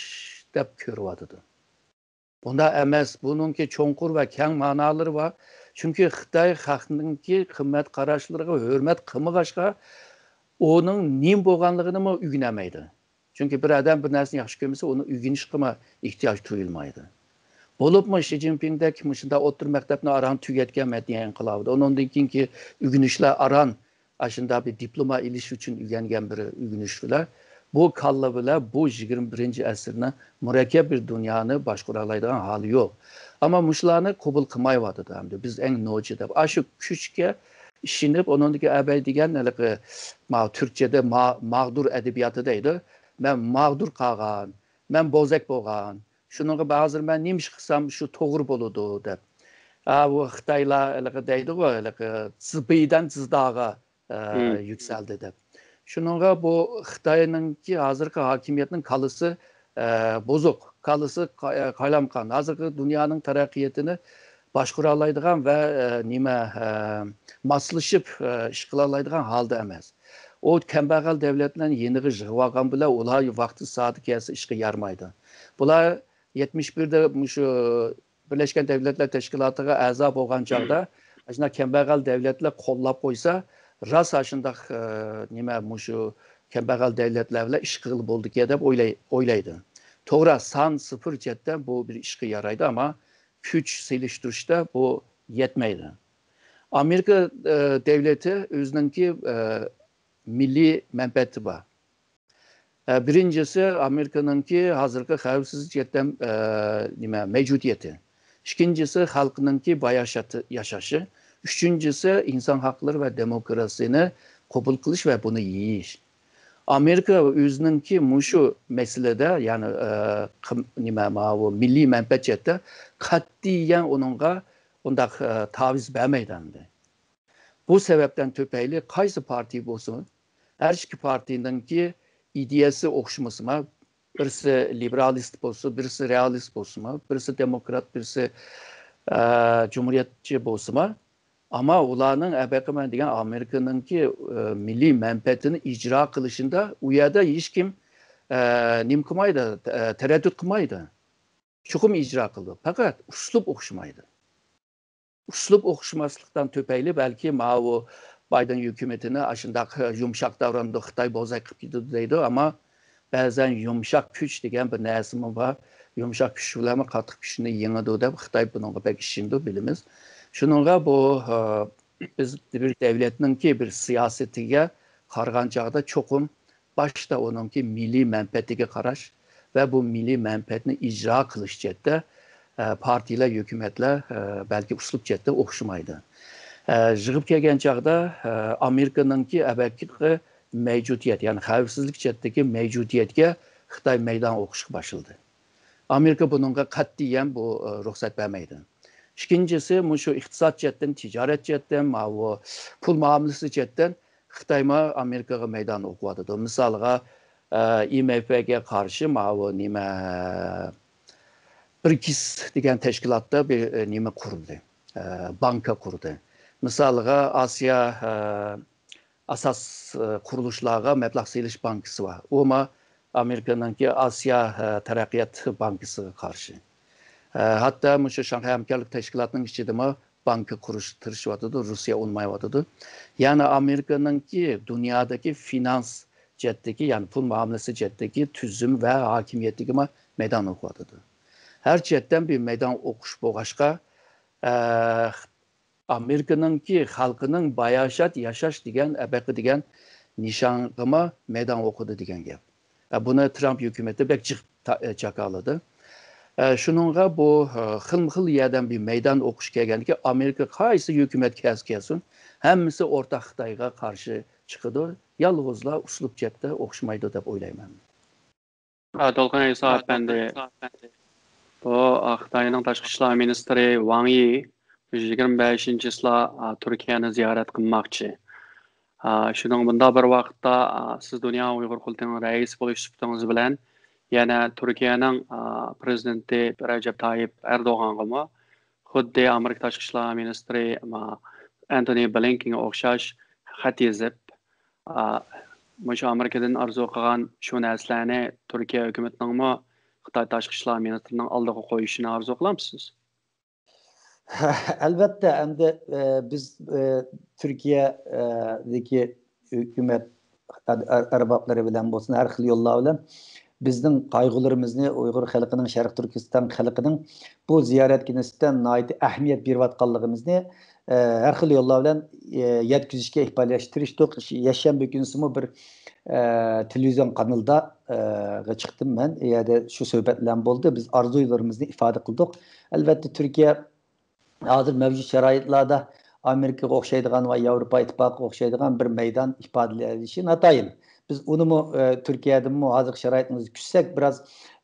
دەپ كۆرۈۋاتىدۇ. بۇنداق ئەمەس، بۇنىڭكى چوڭقۇر ۋە كەڭ مانالىرى بار. چۈنكى خىتاي خەقنىڭكى قىممەت قاراشلىرىغا ھۆرمەت قىلمىغاچقا، ئۇنىڭ نېمە بولغانلىقىنىمۇ ئۆگىنەلمەيدۇ. چۈنكى بىر ئادەم بىر نەرسىنى ياخشى كۆرمىسە، ئۇنى ئۆگىنىشكىمۇ ئېھتىياج تۇيۇلمايدۇ. بولۇپمۇ شى جىنپىڭدەك مۇشۇنداق ئوتتۇرا مەكتەپنى ئاران تۈگەتكەن مەدەنىيەت ئىنقىلابىدا، ئۇنىڭدىن كېيىنكى ئۆگىنىشلەر ئاران ئاشۇنداق بىر دىپلوما ئېلىش ئۈچۈن ئۆگەنگەن بىر ئۆگىنىش بىلەن، بۇ كاللا بىلەن بۇ يىگىرمە بىرىنچى ئەسىرنىڭ مۇرەككەپ بىر دۇنيانى باشقۇرالايدىغان ھالى يوق. ئەمما مۇشۇلارنى قوبۇل قىلمايۋاتىدۇ ئەمدى. بىز ئەڭ نوچى دەپ، ئاشۇ كۈچكە ئىشىنىپ، ئۇنىڭدىكى ئەبەي دېگەن ھېلىقى، ماۋۇ تۈركچىدە ما-، ماغدۇر ئەدەبىياتى دەيدۇ. مەن ماغدۇر قالغان، مەن بوزەك بولغان. شۇنىڭغا ھازىر مەن نېمە ئىش قىلسام شۇ توغرا بولىدۇ دەپ. ئا، بۇ خىتايلار ھېلىقى دەيدىغۇ، ھېلىقى زىبىدەن زىداغا، ئە، مم. يۈكسەلدى دەپ. شۇنىڭغا بۇ خىتاينىڭكى ھازىرقى ھاكىمىيەتنىڭ كاللىسى، ئە، بۇزۇق، كاللىسى قا-، ئە، قايلامقان. ھازىرقى دۇنيانىڭ تەرەققىياتىنى باشقۇرالايدىغان ۋە، ئە، نېمە، ئە، ماسلىشىپ، ئە، ئىش قىلالايدىغان ھالدا ئەمەس. ئۇ كەمبەغەل دەۋلەتلەرنى يېنىغا يىغىۋالغان بىلەن ئۇلار ۋاقتى سائىتى كەلسە ئىشقا يارىمايدۇ. بۇلار يەتمىش بىردە مۇشۇ بىرلەشكەن دەۋلەتلەر تەشكىلاتىغا ئەزا بولغان چاغدا، ئاشۇنداق كەمبەغەل دەۋلەتلەر قوللاپ قويسا، راست ئاشۇنداق، ئە، نېمە، مۇشۇ كەمبەغەل دەۋلەتلەر بىلەن ئىش قىلغىلى بولىدىكەن دەپ ئويلاي-، ئويلايدۇ. توغرا، سان سىفىر جەھەتتە بۇ بىر ئىشقا يارايدۇ، ئەمما كۈچ سېلىشتۇرۇشتا بۇ يەتمەيدۇ. ئامېرىكا، ئە، دەۋلىتى ئۆزىنىڭكى، ئە، مىللىي مەنپەئەتى بار. ئە، بىرىنچىسى، ئامېرىكىنىڭكى ھازىرقى خەۋپسىزلىك جەھەتتىن، ئە، نېمە، مەۋجۇدىيىتى. ئىككىنچىسى، خەلقىنىڭكى باياشات ياشاشى. ئۈچىنچىسى، ئىنسان ھەقلىرى ۋە دېموكراتىيىنى قوبۇل قىلىش ۋە بۇنى يېيىش. ئامېرىكا ئۆزىنىڭكى مۇشۇ مەسىلىدە، يەنى، ئە، قىم-، نېمە، ماۋۇ مىللىي مەنپەئەت جەھەتتە قەتئىيەن ئۇنىڭغا ئۇنداق، ئە، تاۋىز بەرمەيدۇ ئەمدى. بۇ سەۋەبتىن تۈپەيلى قايسى پارتىيە بولسۇن، ھەر ئىككى پارتىيىنىڭكى ئىدىيەسى ئوخشىمىسىمۇ، بىرسى لىبېرالىست بولسا، بىرسى رېئالىست بولسىمۇ، بىرسى دېموكرات، بىرسى، ئە، جۇمھۇرىيەتچى بولسىمۇ، ئەمما ئۇلارنىڭ ئەبەقىمەن دېگەن ئامېرىكىنىڭكى، ئە، مىللىي مەنپەئەتىنى ئىجرا قىلىشىدا ئۇ يەردە ھېچكىم، ئە، نېمە قىلمايدۇ، ئە، تەرەددۇت قىلمايدۇ. چوقۇم ئىجرا قىلىدۇ. پەقەت ئۇسلۇب ئوخشىمايدۇ. ئۇسلۇب ئوخشىماسلىقتىن تۈپەيلى بەلكى ماۋۇ بايدېن ھۆكۈمىتىنى ئاشۇنداق يۇمشاق داۋراندا خىتاي بوزەك قىلىپ كېتىدۇ دەيدۇ، ئەمما بەزەن يۇمشاق كۈچ دېگەن بىر نەرسىمۇ بار. يۇمشاق كۈچ بىلەنمۇ قاتتىق كۈچنى يېڭىدۇ دەپ خىتاي بۇنىڭغا بەك ئىشىنىدۇ، بىلىمىز. شۇنىڭغا بۇ، ئە، بىز بىر دەۋلەتنىڭكى بىر سىياسىتىگە قارىغان چاغدا چوقۇم باشتا ئۇنىڭكى مىللىي مەنپەئەتىگە قاراش ۋە بۇ مىللىي مەنپەئەتنى ئىجرا قىلىش جەھەتتە، ئە، پارتىيىلەر، ھۆكۈمەتلەر، ئە، بەلكى ئۇسلۇب جەھەتتە ئوخشىمايدۇ. ئە، يىغىپ كەلگەن چاغدا، ئە، ئامېرىكىنىڭكى ئەۋەتكى مەۋجۇدىيەت، يەنى خەۋپسىزلىك جەھەتتىكى مەۋجۇدىيەتكە خىتاي مەيدان ئوقۇشقا باشلىدى. ئامېرىكا بۇنىڭغا قەتئىيەن بۇ، ئە، رۇخسەت بەرمەيدۇ. ئىككىنچىسى، مۇشۇ ئىقتىساد جەھەتتىن، تىجارەت جەھەتتىن، ماۋۇ پۇل مۇئامىلىسى جەھەتتىن خىتايمۇ ئامېرىكىغا مەيدان ئوقۇۋاتىدۇ. مىسالغا، ئە، ئاي ئېم ئېفقا قارشى ماۋۇ نېمە، برىكس دېگەن تەشكىلاتتا بىر، ئە، نېمە قۇردى، ئە، بانكا قۇردى. مىسالغا، ئاسىيا، ئە، ئاساس، ئە، قۇرۇلۇشلارغا مەبلەغ سېلىش بانكىسى بار. ئۇمۇ ئامېرىكىنىڭكى ئاسىيا، ئە، تەرەققىيات بانكىسىغا قارشى. ئە، ھەتتا مۇشۇ شاڭخەي ھەمكارلىق تەشكىلاتىنىڭ ئىچىدىمۇ بانكا قۇرۇشقا تىرىشىۋاتىدۇ، روسىيە ئۇنىمايۋاتىدۇ. يەنى ئامېرىكىنىڭكى دۇنيادىكى فىنانس جەھەتتىكى، يەنى پۇل مۇئامىلىسى جەھەتتىكى تۈزۈم ۋە ھاكىمىيەتلىكىمۇ مەيدان ئوقۇۋاتىدۇ. ھەر جەھەتتىن بىر مەيدان ئوقۇش بولغاچقا، ئە، ئامېرىكىنىڭكى خەلقىنىڭ باياشات ياشاش دېگەن، ئەبەقە دېگەن نىشانغىمۇ مەيدان ئوقۇدى دېگەن گەپ. ئە، بۇنى ترامپ ھۆكۈمىتى بەك جىق تا-، ئە، جاكارلىدى. ئە، شۇنىڭغا بۇ، ئە، خىلمۇ خىل يەردىن بىر مەيدان ئوقۇش كەلگەندىكى، ئامېرىكا قايسى ھۆكۈمەت كەلسە كەلسۇن، ھەممىسى ئورتاق خىتايغا قارشى چىقىدۇ. يالغۇزلا ئۇسلۇب جەھەتتە ئوخشىمايدۇ دەپ ئويلايمەن. ئا، دولقۇن ئەيسا ئەپەندى، بۇ، ئا، خىتاينىڭ تاشقى ئىشلار مىنىستىرى ۋاڭ يى يىگىرمە بەشىنچى چىسلا، ئا، تۈركىيەنى زىيارەت قىلماقچى. ئا، شۇنىڭ بۇنداق بىر ۋاقىتتا، ئا، سىز دۇنيا ئۇيغۇر قۇرۇلتىيىنىڭ رەئىسى بولۇش سۈپىتىڭىز بىلەن يەنە تۈركىيەنىڭ، ئا، پرېزىدېنتى رەجەپ تايىپ ئەردوغانغىمۇ خۇددى ئامېرىكا تاشقى ئىشلار مىنىستىرى، ما، ئەنتونى بلىنكېنگە ئوخشاش خەت يېزىپ، ئا، مۇشۇ ئامېرىكىدىن ئارزۇ قىلغان شۇ نەرسىلەرنى تۈركىيە ھۆكۈمىتىنىڭمۇ خىتاي تاشقى ئىشلار مىنىستىرىنىڭ ئالدىغا قويۇشىنى ئارزۇ قىلامسىز؟ ئەلۋەتتە، ئەمدى، ئە، بىز، ئە، تۈركىيەدىكى ھۆكۈمەت ئەر-، ئەر-، ئەربابلىرى بىلەن بولسۇن، ھەر خىل يوللار بىلەن بىزنىڭ قايغۇلىرىمىزنى، ئۇيغۇر خەلقىنىڭ، شەرقىي تۈركىستان خەلقىنىڭ بۇ زىيارەتكە نىسبەتەن ناھايىتى ئەھمىيەت بېرىۋاتقانلىقىمىزنى، ئە، ھەر خىل يوللار بىلەن، ئە، يەتكۈزۈشكە ئىپادىلەشكە تىرىشتۇق. يەكشەنبە كۈنىسىمۇ بىر، ئە، تېلېۋىزىيون قانىلىدا، ئە، غا چىقتىم مەن. ئۇ يەردە شۇ سۆھبەت بىلەن بولدى. بىز ئارزۇلىرىمىزنى ئىپادە قىلدۇق. ئەلۋەتتە، تۈركىيە ھازىر مەۋجۇت شارائىتلاردا ئامېرىكىغا ئوخشايدىغان ۋە ياۋروپا ئىتتىپاقىغا ئوخشايدىغان بىر مەيدان ئىپادىلىشى ناتايىن. بىز ئۇنىمۇ، ئە، تۈركىيەدىنمۇ ھازىرقى شارائىتىمىزدا كۈتسەك، بىراز،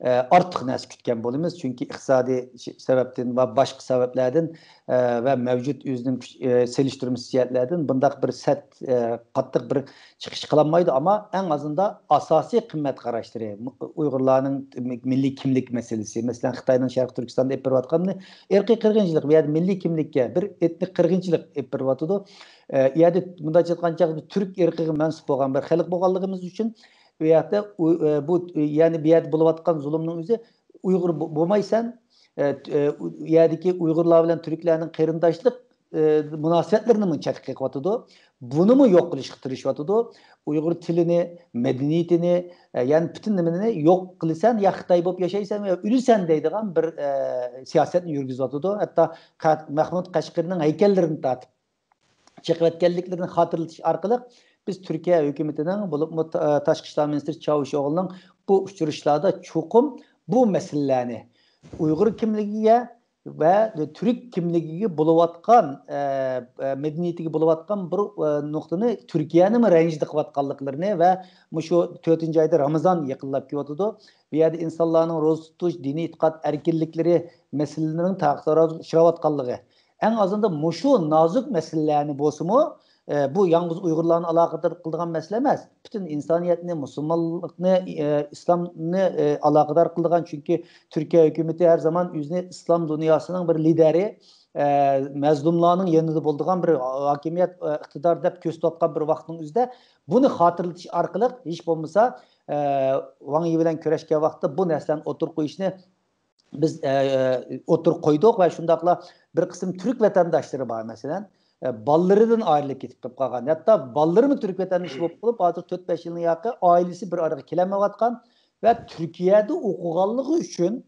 ئە، ئارتۇق نەرسە كۈتكەن بولىمىز. چۈنكى ئىقتىسادىي ش-، سەۋەبتىن ۋە باشقا سەۋەبلەردىن، ئە، ۋە مەۋجۇت ئۆزىنىڭ كۈچ، ئە، سېلىشتۇرمىسى جەھەتلەردىن بۇنداق بىر سەت، ئە، قاتتىق بىر چىقىش قىلالمايدۇ، ئەمما ئەڭ ئازىندا ئاساسىي قىممەت قاراشلىرى، ئۇيغۇرلارنىڭ مىللىي كىملىك مەسىلىسى، مەسىلەن، خىتاينىڭ شەرقىي تۈركىستاندا ئېلىپ بېرىۋاتقان ئىرقىي قىرغىنچىلىق، بۇ يەردە مىللىي كىملىككە بىر ئېتنىك قىرغىنچىلىق ئېلىپ بېرىۋاتىدۇ. ئە، ئۇ يەردە مۇنداق ئېيتقان چاغدا تۈرك ئىرقىغا مەنسۇپ بولغان بىر خەلق بولغانلىقىمىز ئۈچۈن، ئۇ يەردە ئۇ، ئە، بۇ، يەنى بۇ يەردە بولۇۋاتقان زۇلۇمنىڭ ئۆزى ئۇيغۇر بو-، بولمايسەن، ئە، ئە، ئۇ يەردىكى ئۇيغۇرلار بىلەن تۈركلەرنىڭ قېرىنداشلىق ئە، مۇناسىۋەتلىرىنىمۇ چەتكە قېقىۋاتىدۇ. بۇنىمۇ يوق قىلىشقا تىرىشىۋاتىدۇ. ئۇيغۇر تىلىنى، مەدەنىيىتىنى، ئە، يەنى پۈتۈن نېمىنى يوق قىلىسەن، يا خىتاي بولۇپ ياشايسەن، يا ئۆلىسەن دەيدىغان بىر، ئە، سىياسەتنى يۈرگۈزۈۋاتىدۇ. ھەتتا قە-، مەخمۇت قەشقىرىنىڭ ھەيكەللىرىنى تارتىپ چېقىۋەتكەنلىكلىرىنى خاتىرىلىتىش ئارقىلىق، بىز تۈركىيە ھۆكۈمىتىنىڭ، بولۇپمۇ تا-، تاشقى ئىشلار مىنىستىرى چاۋۇشئوغلۇنىڭ بۇ ئۇچرىشىشلاردا چوقۇم بۇ مەسىلىلەرنى، ئۇيغۇر كىملىكىگە ۋە تۈرك كىملىكىگە بولۇۋاتقان، ئە، ئە، مەدەنىيىتىگە بولۇۋاتقان بىر، ئە، نۇقتىنى تۈركىيەنىمۇ رەنجىتىپ قىلىۋاتقانلىقلىرىنى ۋە مۇشۇ تۆتىنچى ئايدا رامىزان يېقىنلاپ كېلىۋاتىدۇ. بۇ يەردە ئىنسانلارنىڭ روزا تۇتۇش، دىنىي ئېتىقاد ئەركىنلىكلىرى مەسىلىلىرىنىڭ تەقەززاسىغا ئۇچراۋاتقانلىقى. ئەڭ ئازىندا مۇشۇ نازۇك مەسىلىلەرنى بولسىمۇ، ئە، بۇ يالغۇز ئۇيغۇرلارنى ئالاقىدار قىلىدىغان مەسىلە ئەمەس. پۈتۈن ئىنسانىيەتنى، مۇسۇلمانلىقنى، ئە، ئىسلامنى، ئە، ئالاقىدار قىلىدىغان، چۈنكى تۈركىيە ھۆكۈمىتى ھەر زامان ئۆزىنى ئىسلام دۇنياسىنىڭ بىر لىدەرى، ئە، مەزلۇملارنىڭ يېنىدا بولىدىغان بىر ھاكىمىيەت، ئە، ئىقتىدار دەپ كۆرسىتىۋاتقان بىر ۋاقىتنىڭ ئۆزىدە بۇنى خاتىرىلىتىش ئارقىلىق ھېچ بولمىسا، ئە، ۋاڭ يى بىلەن كۆرۈشكەن ۋاقىتتا بۇ نەرسىلەرنى ئوتتۇرىغا قويۇشنى بىز، ئە، ئوتتۇرىغا قويدۇق ۋە شۇنداقلا بىر قىسىم تۈرك ۋەتەنداشلىرى بار، مەسىلەن، ئە، بالىلىرىدىن ئايرىلىپ كېتىپ قېلىپ قالغان، ھەتتا بالىلىرىمۇ تۈرك ۋەتەندىشى بولۇپ قېلىپ، ھازىر تۆت بەش يىلنىڭ ياقى ئائىلىسى بىر ئارىغا كېلەلمەيۋاتقان ۋە تۈركىيەدە ئوقۇغانلىقى ئۈچۈن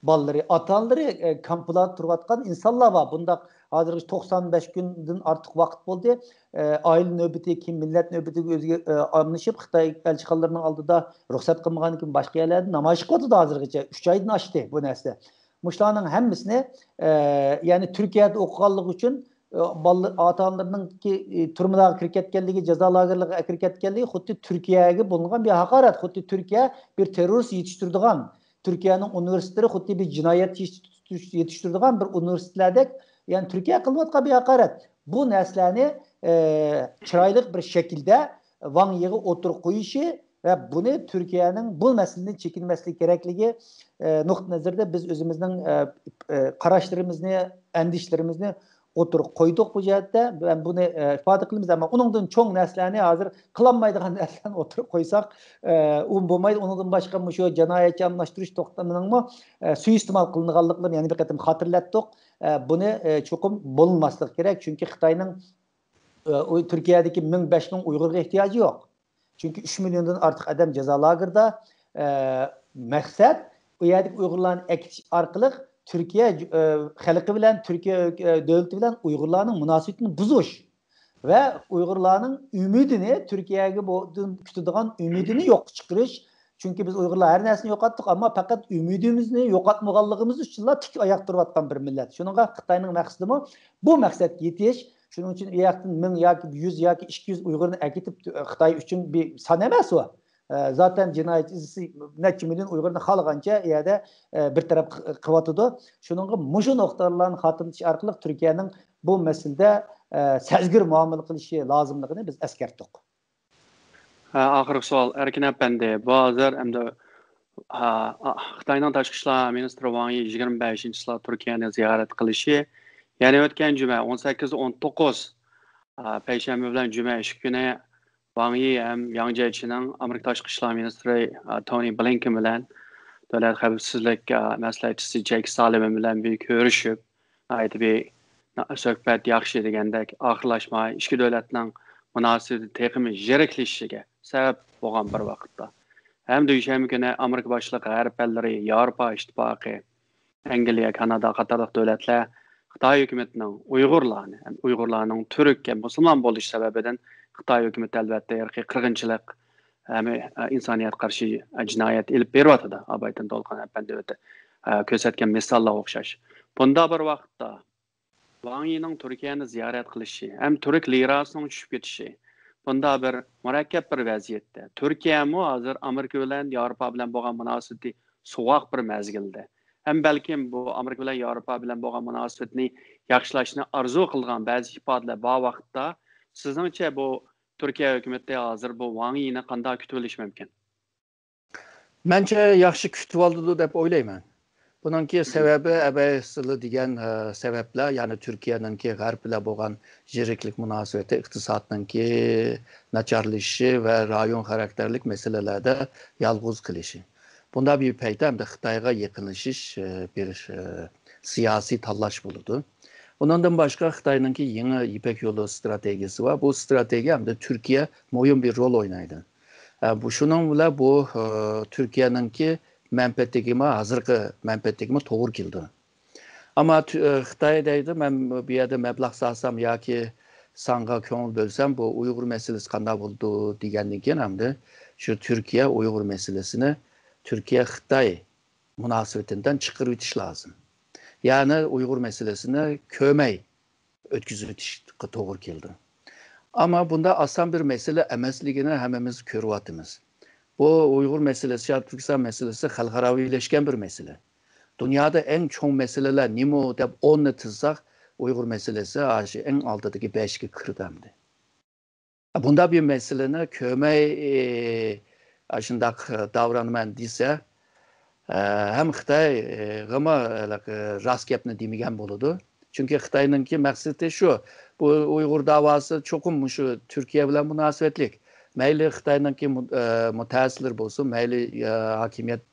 بالىلىرى، ئاتا-ئانىلىرى، ئە، كامپلاردا تۇرۇۋاتقان ئىنسانلار بار. بۇنداق ھازىرغىچە توقسان بەش كۈندىن ئارتۇق ۋاقىت بولدى. ئە، ئائىلە نۆۋىتى، كېيىن مىللەت نۆۋىتىگە ئۆزىگە، ئە، ئالمىشىپ، خىتاي ئەلچىخانىلىرىنىڭ ئالدىدا رۇخسەت قىلمىغاندىن كېيىن باشقا يەرلەردە نامايىش قىلىۋاتىدۇ ھازىرغىچە. ئۈچ ئايدىن ئاشتى بۇ نەرسە. مۇشۇلارنىڭ ھەممىسىنى، ئە، يەنى تۈركىيەدە ئوقۇغانلىقى ئۈچۈن، ئە، بالىلار، ئاتا-ئانىلىرىنىڭكى، ئە، تۈرمىلەرگە كىرىپ كەتكەنلىكى، جازا لاگېرلىرىغا كىرىپ كەتكەنلىكى خۇددى تۈركىيەگە بولۇنغان بىر ھاقارەت، خۇددى تۈركىيە بىر تېررورىست يېتىشتۈرىدىغان، تۈركىيەنىڭ ئۇنىۋېرسىتېتلىرى خۇددى بىر جىنايەت يېتىشتۈرىدىغان بىر ئۇنىۋېرسىتېتلاردەك، يەنى تۈركىيە قىلىۋاتقان بىر ھاقارەت. بۇ نەرسىلەرنى، ئە، چىرايلىق بىر شەكىلدە ۋاڭ يىغا ئوتتۇرىغا قويۇشى ۋە بۇنى تۈركىيەنىڭ بۇ مەسىلىدىن چېكىنمەسلىكى كېرەكلىكى، ئە، نۇقتىئى نەزىرىدە بىز ئۆزىمىزنىڭ، ئە، ئە، قاراشلىرىمىزنى، ئەندىشىلىرىمىزنى ئوتتۇرىغا قويدۇق بۇ جەھەتتە. مەن بۇنى، ئە، ئىپادە قىلىمىز، ئەمما ئۇنىڭدىن چوڭ نەرسىلەرنى، ھازىر قىلالمايدىغان نەرسىلەرنى ئوتتۇرىغا قويساق، ئە، ئۇ بولمايدۇ. ئۇنىڭدىن باشقا مۇشۇ جىنايەتچى ئالماشتۇرۇش توختىمىنىڭمۇ، ئە، سۇيىئىستېمال قىلىنغانلىقلىرىنى يەنە بىر قېتىم خاتىرىلەتتۇق. ئە، بۇنى، ئە، چوقۇم بولۇنماسلىقى كېرەك. چۈنكى خىتاينىڭ، ئە، ئۇ تۈركىيەدىكى مىڭ، بەش مىڭ ئۇيغۇرغا ئېھتىياجى يوق. چۈنكى ئۈچ مىليوندىن ئارتۇق ئادەم جازا لاگېرىدا. ئە، مەقسەت ئۇ يەردىكى ئۇيغۇرلارنى ئەكېتىش ئارقىلىق تۈركىيە، ئە، خەلقى بىلەن، تۈركىيە، ئە، دۆلىتى بىلەن ئۇيغۇرلارنىڭ مۇناسىۋىتىنى بۇزۇش ۋە ئۇيغۇرلارنىڭ ئۈمىدىنى، تۈركىيەگە بو-، دىن كۈتىدىغان ئۈمىدىنى يوققا چىقىرىش. چۈنكى بىز ئۇيغۇرلار ھەر نەرسىنى يوقاتتۇق، ئەمما پەقەت ئۈمىدىمىزنى يوقاتمىغانلىقىمىز ئۈچۈنلا تىك ئاياق تۇرۇۋاتقان بىر مىللەت. شۇنىڭغا خىتاينىڭ مەقسىتىمۇ بۇ مەقسەتكە يېتىش. شۇنىڭ ئۈچۈن ئۇ ياقتىن مىڭ ياكى يۈز ياكى ئىككى يۈز ئۇيغۇرنى ئەكېتىپ، خىتاي ئۈچۈن بىر سان ئەمەس ئۇ. ئە، زاتەن جىنايەت ئىزىسى نەچچە مىليون ئۇيغۇرنى خالىغانچە ئۇ يەردە، ئە، بىر تەرەپ قىلىۋاتىدۇ. شۇنىڭغا مۇشۇ نۇقتىلارنى خاتىرىلىتىش ئارقىلىق تۈركىيەنىڭ بۇ مەسىلىدە، ئە، سەزگۈر مۇئامىلە قىلىشى لازىملىقىنى بىز ئەسكەرتتۇق. ھە، ئاخىرقى سوئال، ئەركىن ئەپەندى، بۇ ھازىر ئەمدى، ھە، خىتاينىڭ تاشقى ئىشلار مىنىستىرى ۋاڭ يى يىگىرمە بەشىنچى چىسلا تۈركىيەنى زىيارەت قىلىشى، يەنى ئۆتكەن جۈمە، ئون سەككىز، ئون توققۇز، ھە، پەيشەنبە بىلەن جۈمە ئىككى كۈنى ۋاڭ يى ھەم ياڭ جيېچىنىڭ ئامېرىكا تاشقى ئىشلار مىنىستىرى، ھە، تونى بلىنكېن بىلەن دۆلەت خەۋپسىزلىك، ھە، مەسلىھەتچىسى جېك سالىۋان بىلەن بىر كۆرۈشۈپ، ناھايىتى بىر سۆھبەت ياخشى دېگەندەك ئاخىرلاشماي، ئىككى دۆلەتنىڭ مۇناسىۋىتى تېخىمۇ يىرىكلىشىشىگە سەۋەب بولغان بىر ۋاقىتتا، ھەم دۈشەنبە كۈنى ئامېرىكا باشلىق غەرب ئەللىرى، ياۋروپا ئىتتىپاقى، ئەنگلىيە، كانادا قاتارلىق دۆلەتلەر خىتاي ھۆكۈمىتىنىڭ ئۇيغۇرلارنى، ئۇيغۇرلارنىڭ تۈرك ھەم مۇسۇلمان بولۇشى سەۋەبىدىن خىتاي ھۆكۈمىتى ئەلۋەتتە ئىرقىي قىرغىنچىلىق، ھەم ئىنسانىيەتكە قارشى جىنايەت ئېلىپ بېرىۋاتىدۇ. ئابايتىن دولقۇن ئەپەندى ئۆتە-، كۆرسەتكەن مىساللارغا ئوخشاش. بۇنداق بىر ۋاقىتتا ۋاڭ يىنىڭ تۈركىيەنى زىيارەت قىلىشى ھەم تۈرك لىراسىنىڭ چۈشۈپ كېتىشى بۇنداق بىر مۇرەككەپ بىر ۋەزىيەتتە، تۈركىيەمۇ ھازىر ئامېرىكا بىلەن ياۋروپا بىلەن بولغان مۇناسىۋىتى سوغۇق بىر مەزگىلدە، ھەم بەلكىم بۇ ئامېرىكا بىلەن ياۋروپا بىلەن بولغان مۇناسىۋىتىنى ياخشىلاشنى ئارزۇ قىلغان بەزى ئىپادىلەر بار ۋاقىتتا، سىزنىڭچە بۇ تۈركىيە ھۆكۈمىتى ھازىر بۇ ۋاڭ يىنى قانداق كۈتۈۋېلىشى مۇمكىن؟ مەنچە ياخشى كۈتۈۋالىدۇ دەپ ئويلايمەن. بۇنىڭكى سەۋەبى ئەبەيسىلى دېگەن، ئە، سەۋەبلەر، يەنى تۈركىيەنىڭكى غەرب بىلەن بولغان يىرىكلىك مۇناسىۋىتى، ئىقتىسادنىڭكى ناچارلىشىشى ۋە رايون خاراكتېرلىك مەسىلىلەردە يالغۇز قېلىشى. بۇنداق بىر پەيتتە ئەمدى خىتايغا يېقىنلىشىش، ئە، بىر، ئە، سىياسىي تاللاش بولىدۇ. ئۇنىڭدىن باشقا خىتاينىڭكى يېڭى يىپەك يولى ستراتېگىيىسى بار. بۇ ستراتېگىيە ھەمدە تۈركىيە مۇھىم بىر رول ئوينايدۇ. ئە، بۇ شۇنىڭ بىلەن بۇ، ئە، تۈركىيەنىڭكى مەنپەئەتلىكىمۇ، ھازىرقى مەنپەئەتلىكىمۇ توغرا كېلىدۇ. ئەمما تۈ-، ئە، خىتاي دەيدۇ، مەن بۇ يەردە مەبلەغ سالسام ياكى سانغا كۆڭۈل بۆلسەم، بۇ ئۇيغۇر مەسىلىسى قانداق بولىدۇ دېگەندىن كېيىن، ئەمدى شۇ تۈركىيە ئۇيغۇر مەسىلىسىنى تۈركىيە خىتاي مۇناسىۋىتىدىن چىقىرىۋېتىش لازىم. يەنى ئۇيغۇر مەسىلىسىنى كۆرمەي ئۆتكۈزۈۋېتىشقا توغرا كېلىدۇ. ئەمما بۇنداق ئاسان بىر مەسىلە ئەمەسلىكىنى ھەممىمىز كۆرۈۋاتىمىز. بۇ ئۇيغۇر مەسىلىسى، شەرقىي تۈركىستان مەسىلىسى خەلقئاراۋىلەشكەن بىر مەسىلە. دۇنيادا ئەڭ چوڭ مەسىلىلەر نېمە دەپ ئوننى تىزساق، ئۇيغۇر مەسىلىسى ئاشۇ ئەڭ ئالدىدىكى بەشكە كىرىدۇ ئەمدى. بۇنداق بىر مەسىلىنى كۆرمەي، ئى، ئاشۇنداق داۋرانىمەن دېسە، ئە، ھەم خىتايغىمۇ ھېلىقى راست گەپنى دېمىگەن بولىدۇ. چۈنكى خىتاينىڭكى مەقسىتى شۇ، بۇ ئۇيغۇر داۋاسى چوقۇم مۇشۇ تۈركىيە بىلەن مۇناسىۋەتلىك. مەيلى خىتاينىڭكى مۇ-، ئە، مۇتەئەسسىلىرى بولسۇن، مەيلى، ئە، ھاكىمىيەت،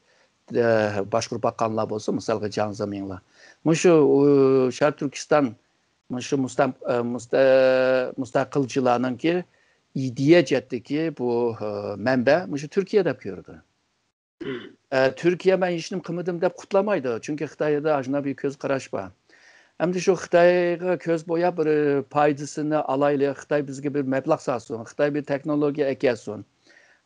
ئە، باشقۇرۇپ باققانلار بولسۇن، مىسالغا جياڭ زېمىڭلار. مۇشۇ، ئۇ، شەرقىي تۈركىستان مۇشۇ مۇستەم-، ئە، مۇستە-، مۇستەقىلچىلارنىڭكى ئىدىيە جەھەتتىكى بۇ، ئە، مەنبە مۇشۇ تۈركىيە دەپ كۆرىدۇ. ئە، تۈركىيە مەن ھېچنېمە قىلمىدىم دەپ قۇتلىمايدۇ. چۈنكى خىتايدا ئاشۇنداق بىر كۆز قاراش بار. ئەمدى شۇ خىتايغا كۆز بوياپ بىر پايدىسىنى ئالايلى، خىتاي بىزگە بىر مەبلەغ سالسۇن، خىتاي بىر تېخنولوگىيە ئەكەلسۇن.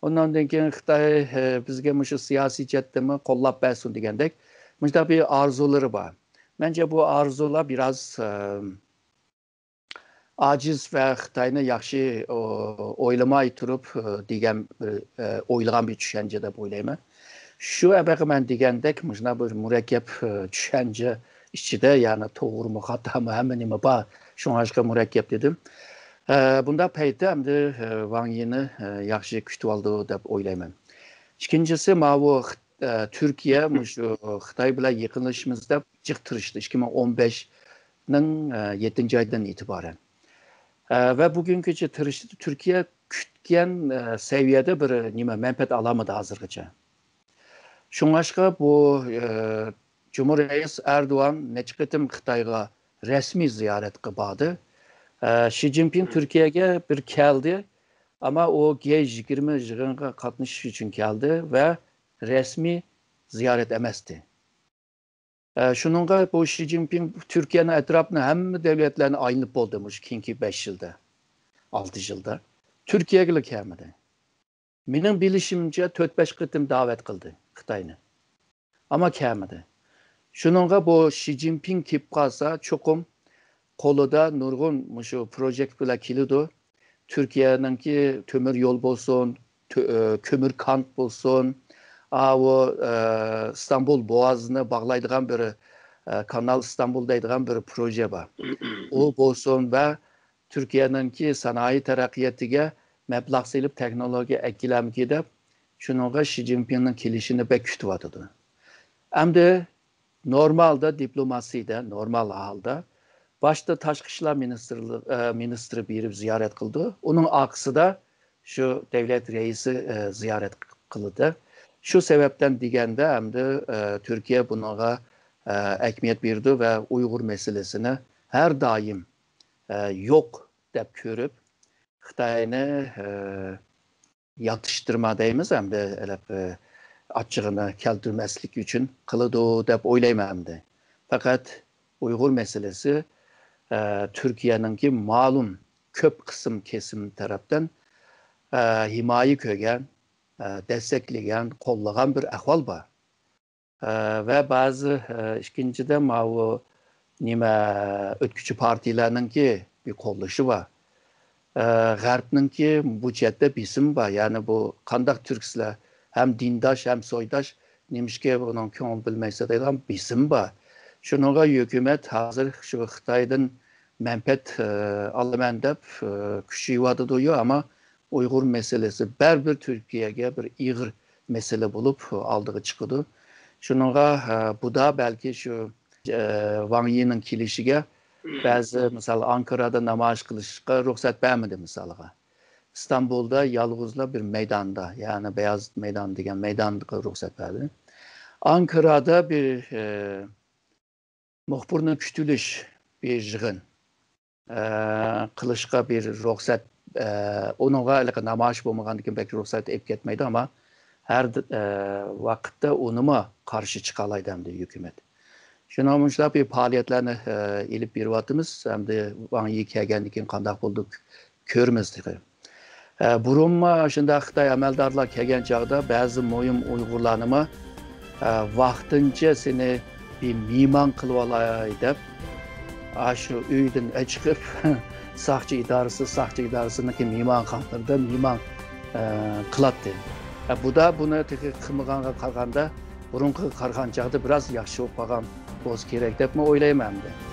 ئۇنىڭدىن كېيىن خىتاي، ئە، بىزگە مۇشۇ سىياسىي جەھەتتىنمۇ قوللاپ بەرسۇن دېگەندەك مۇشۇنداق بىر ئارزۇلىرى بار. مەنچە بۇ ئارزۇلار بىراز، ئە، ئاجىز ۋە خىتاينى ياخشى، ئو-، ئويلىماي تۇرۇپ، ئە، دېگەن بىر، ئە، ئويلىغان بىر چۈشەنچە دەپ ئويلايمەن. شۇ ئەبەقە مەن دېگەندەك مۇشۇنداق بىر مۇرەككەپ، ئە، چۈشەنچە ئىچىدە، يەنى توغرىمۇ خاتامۇ ھەممە نېمە بار. شۇڭلاشقا مۇرەككەپ دېدىم. ئە، بۇنداق پەيتتە ئەمدى، ئە، ۋاڭ يىنى، ئە، ياخشى كۈتۈۋالىدۇ دەپ ئويلايمەن. ئىككىنچىسى، ماۋۇ خىت-، ئە، تۈركىيە مۇشۇ خىتاي بىلەن يېقىنلىشىمىز دەپ جىق تىرىشتى ئىككى مىڭ ئون بەشنىڭ، ئە، يەتتىنچى ئايدىن ئېتىبارەن. ئە، ۋە بۈگۈنگىچە تىرىشتى. تۈركىيە كۈتكەن، ئە، سەۋىيەدە بىر نېمە مەنپەئەت ئالالمىدى ھازىرغىچە. شۇڭلاشقا بۇ، ئە، جۇمھۇر رەئىس ئەردوغان نەچچە قېتىم خىتايغا رەسمىي زىيارەتكە باردى. ئە، شى جىنپىڭ تۈركىيەگە بىر كەلدى، ئەمما ئۇ گې يىگىرمە يىغىنغا قاتنىشىش ئۈچۈن كەلدى ۋە رەسمىي زىيارەت ئەمەستى. ئە، شۇنىڭغا بۇ شى جىنپىڭ تۈركىيەنىڭ ئەتراپىنى ھەممە دۆلەتلەرنى ئايلىنىپ بولدى مۇشۇ كېيىنكى بەش يىلدا، ئالتە يىلدا. تۈركىيەگىلا كەلمىدى. مېنىڭ بىلىشىمچە تۆت بەش قېتىم دەۋەت قىلدى خىتاينى. ئەمما كەلمىدى. شۇنىڭغا بۇ شى جىنپىڭ كېلىپ قالسا چوقۇم قولىدا نۇرغۇن مۇشۇ پروژېكت بىلەن كېلىدۇ. تۈركىيەنىڭكى تۆمۈر يول بولسۇن، تۆ-، ئە، كۆمۈر كانت بولسۇن، ئاۋۇ، ئە، ئىستانبۇل بوغازىنى باغلايدىغان بىر، ئە، كانال ئىستانبۇل دەيدىغان بىر پروژە بار. ئۇ بولسۇن ۋە تۈركىيەنىڭكى سانائىي تەرەققىياتىگە مەبلەغ سېلىپ تېخنولوگىيە ئەكېلەمكى دەپ، شۇنىڭغا شى جىنپىڭنىڭ كېلىشىنى بەك كۈتۈۋاتىدۇ. ئەمدى نورمالدا دىپلوماسىيىدە، نورمال ھالدا باشتا تاشقى ئىشلار مىنىستىرلىق-، ئە، مىنىستىرى بېرىپ زىيارەت قىلىدۇ. ئۇنىڭ ئارقىسىدا شۇ دەۋلەت رەئىسى، ئە، زىيارەت قىلىدۇ. شۇ سەۋەبتىن دېگەندە ئەمدى، ئە، تۈركىيە بۇنىڭغا، ئە، ئەھمىيەت بېرىدۇ ۋە ئۇيغۇر مەسىلىسىنى ھەر دائىم، ئە، يوق دەپ كۆرۈپ، خىتاينى، ئە، ياتىشتۇرما دەيمىز، ئەمدى ھېلىقى ئاچچىقىنى كەلتۈرمەسلىك ئۈچۈن قىلىدۇ دەپ ئويلايمەن ئەمدى. پەقەت ئۇيغۇر مەسىلىسى، ئە، تۈركىيەنىڭكى مەلۇم كۆپ قىسىم كېسىم تەرەپتىن، ئە، ھىمايە كۆرگەن، ئە، دەستەكلىگەن، قوللىغان بىر ئەھۋال بار. ئە، ۋە بەزى، ئە، ئىككىنچىدىن، ماۋۇ نېمە، ئۆتكۈچى پارتىيىلەرنىڭكى بىر قوللىشى بار. ئە، غەربنىڭكى بۇ جەھەتتە بېسىمى بار. يەنى بۇ قانداق تۈركسىلەر، ھەم دىنداش، ھەم سويداش، نېمىشقا بۇنىڭ كۆڭۈل بۆلمەيسىلەر دەيدىغان بېسىم بار. شۇنىڭغا ھۆكۈمەت ھازىر شۇ خىتايدىن مەنپەئەت، ئە، ئالىمەن دەپ، ئە، كۈچىيىۋاتىدۇ، ئەمما ئۇيغۇر مەسىلىسى بەرىبىر تۈركىيەگە بىر ئېغىر مەسىلە بولۇپ ئالدىغا چىقىدۇ. شۇنىڭغا، ئە، بۇدا بەلكى شۇ، ئە، ۋاڭ يىنىڭ كېلىشىگە بەزى، مىسال، ئانكارادا نامايىش قىلىشقا رۇخسەت بەرمىدى، مىسالغا. ئىستانبۇلدا يالغۇزلا بىر مەيداندا، يەنى بايازىت مەيدانى دېگەن مەيدانغا رۇخسەت بەردى. ئانكارادا بىر، ئە، مۇخبىرنى كۈتۈۋېلىش بىر يىغىن قىلىشقا بىر رۇخسەت، ئۇنىڭغا ھېلىقى نامايىش بولمىغاندىكىن بەك رۇخسەت ئېلىپ كەتمەيدۇ، ئەمما ھەر ۋاقىتتا ئۇنىمۇ قارشى چىقالايدۇ ئەمدى ھۆكۈمەت. شۇنىڭ مۇشۇنداق بىر پائالىيەتلەرنى ئېلىپ بېرىۋاتىمىز. ئەمدى ۋاڭ يى كەلگەندىن كېيىن قانداق بولىدۇ، كۆرىمىز تېخى. بۇرۇنمۇ شۇنداق خىتاي ئەمەلدارلار كەلگەن چاغدا بەزى مۇھىم ئۇيغۇرلارنىمۇ ۋاقتىنچە سېنى بىر مېھمان قىلىۋالاي دەپ، ئاشۇ ئۆيدىن چىقىپ، ساقچى ئىدارىسى، ساقچى ئىدارىسىنىڭكى مېھمانخانىلىرىدا مېھمان قىلاتتى. بۇدا بۇنى تېخى قىلمىغانغا قارىغاندا، بۇرۇنقىغا قارىغان چاغدا بىراز ياخشى بولۇپ قالغان بولسا كېرەك دەپمۇ ئويلايمەن ئەمدى.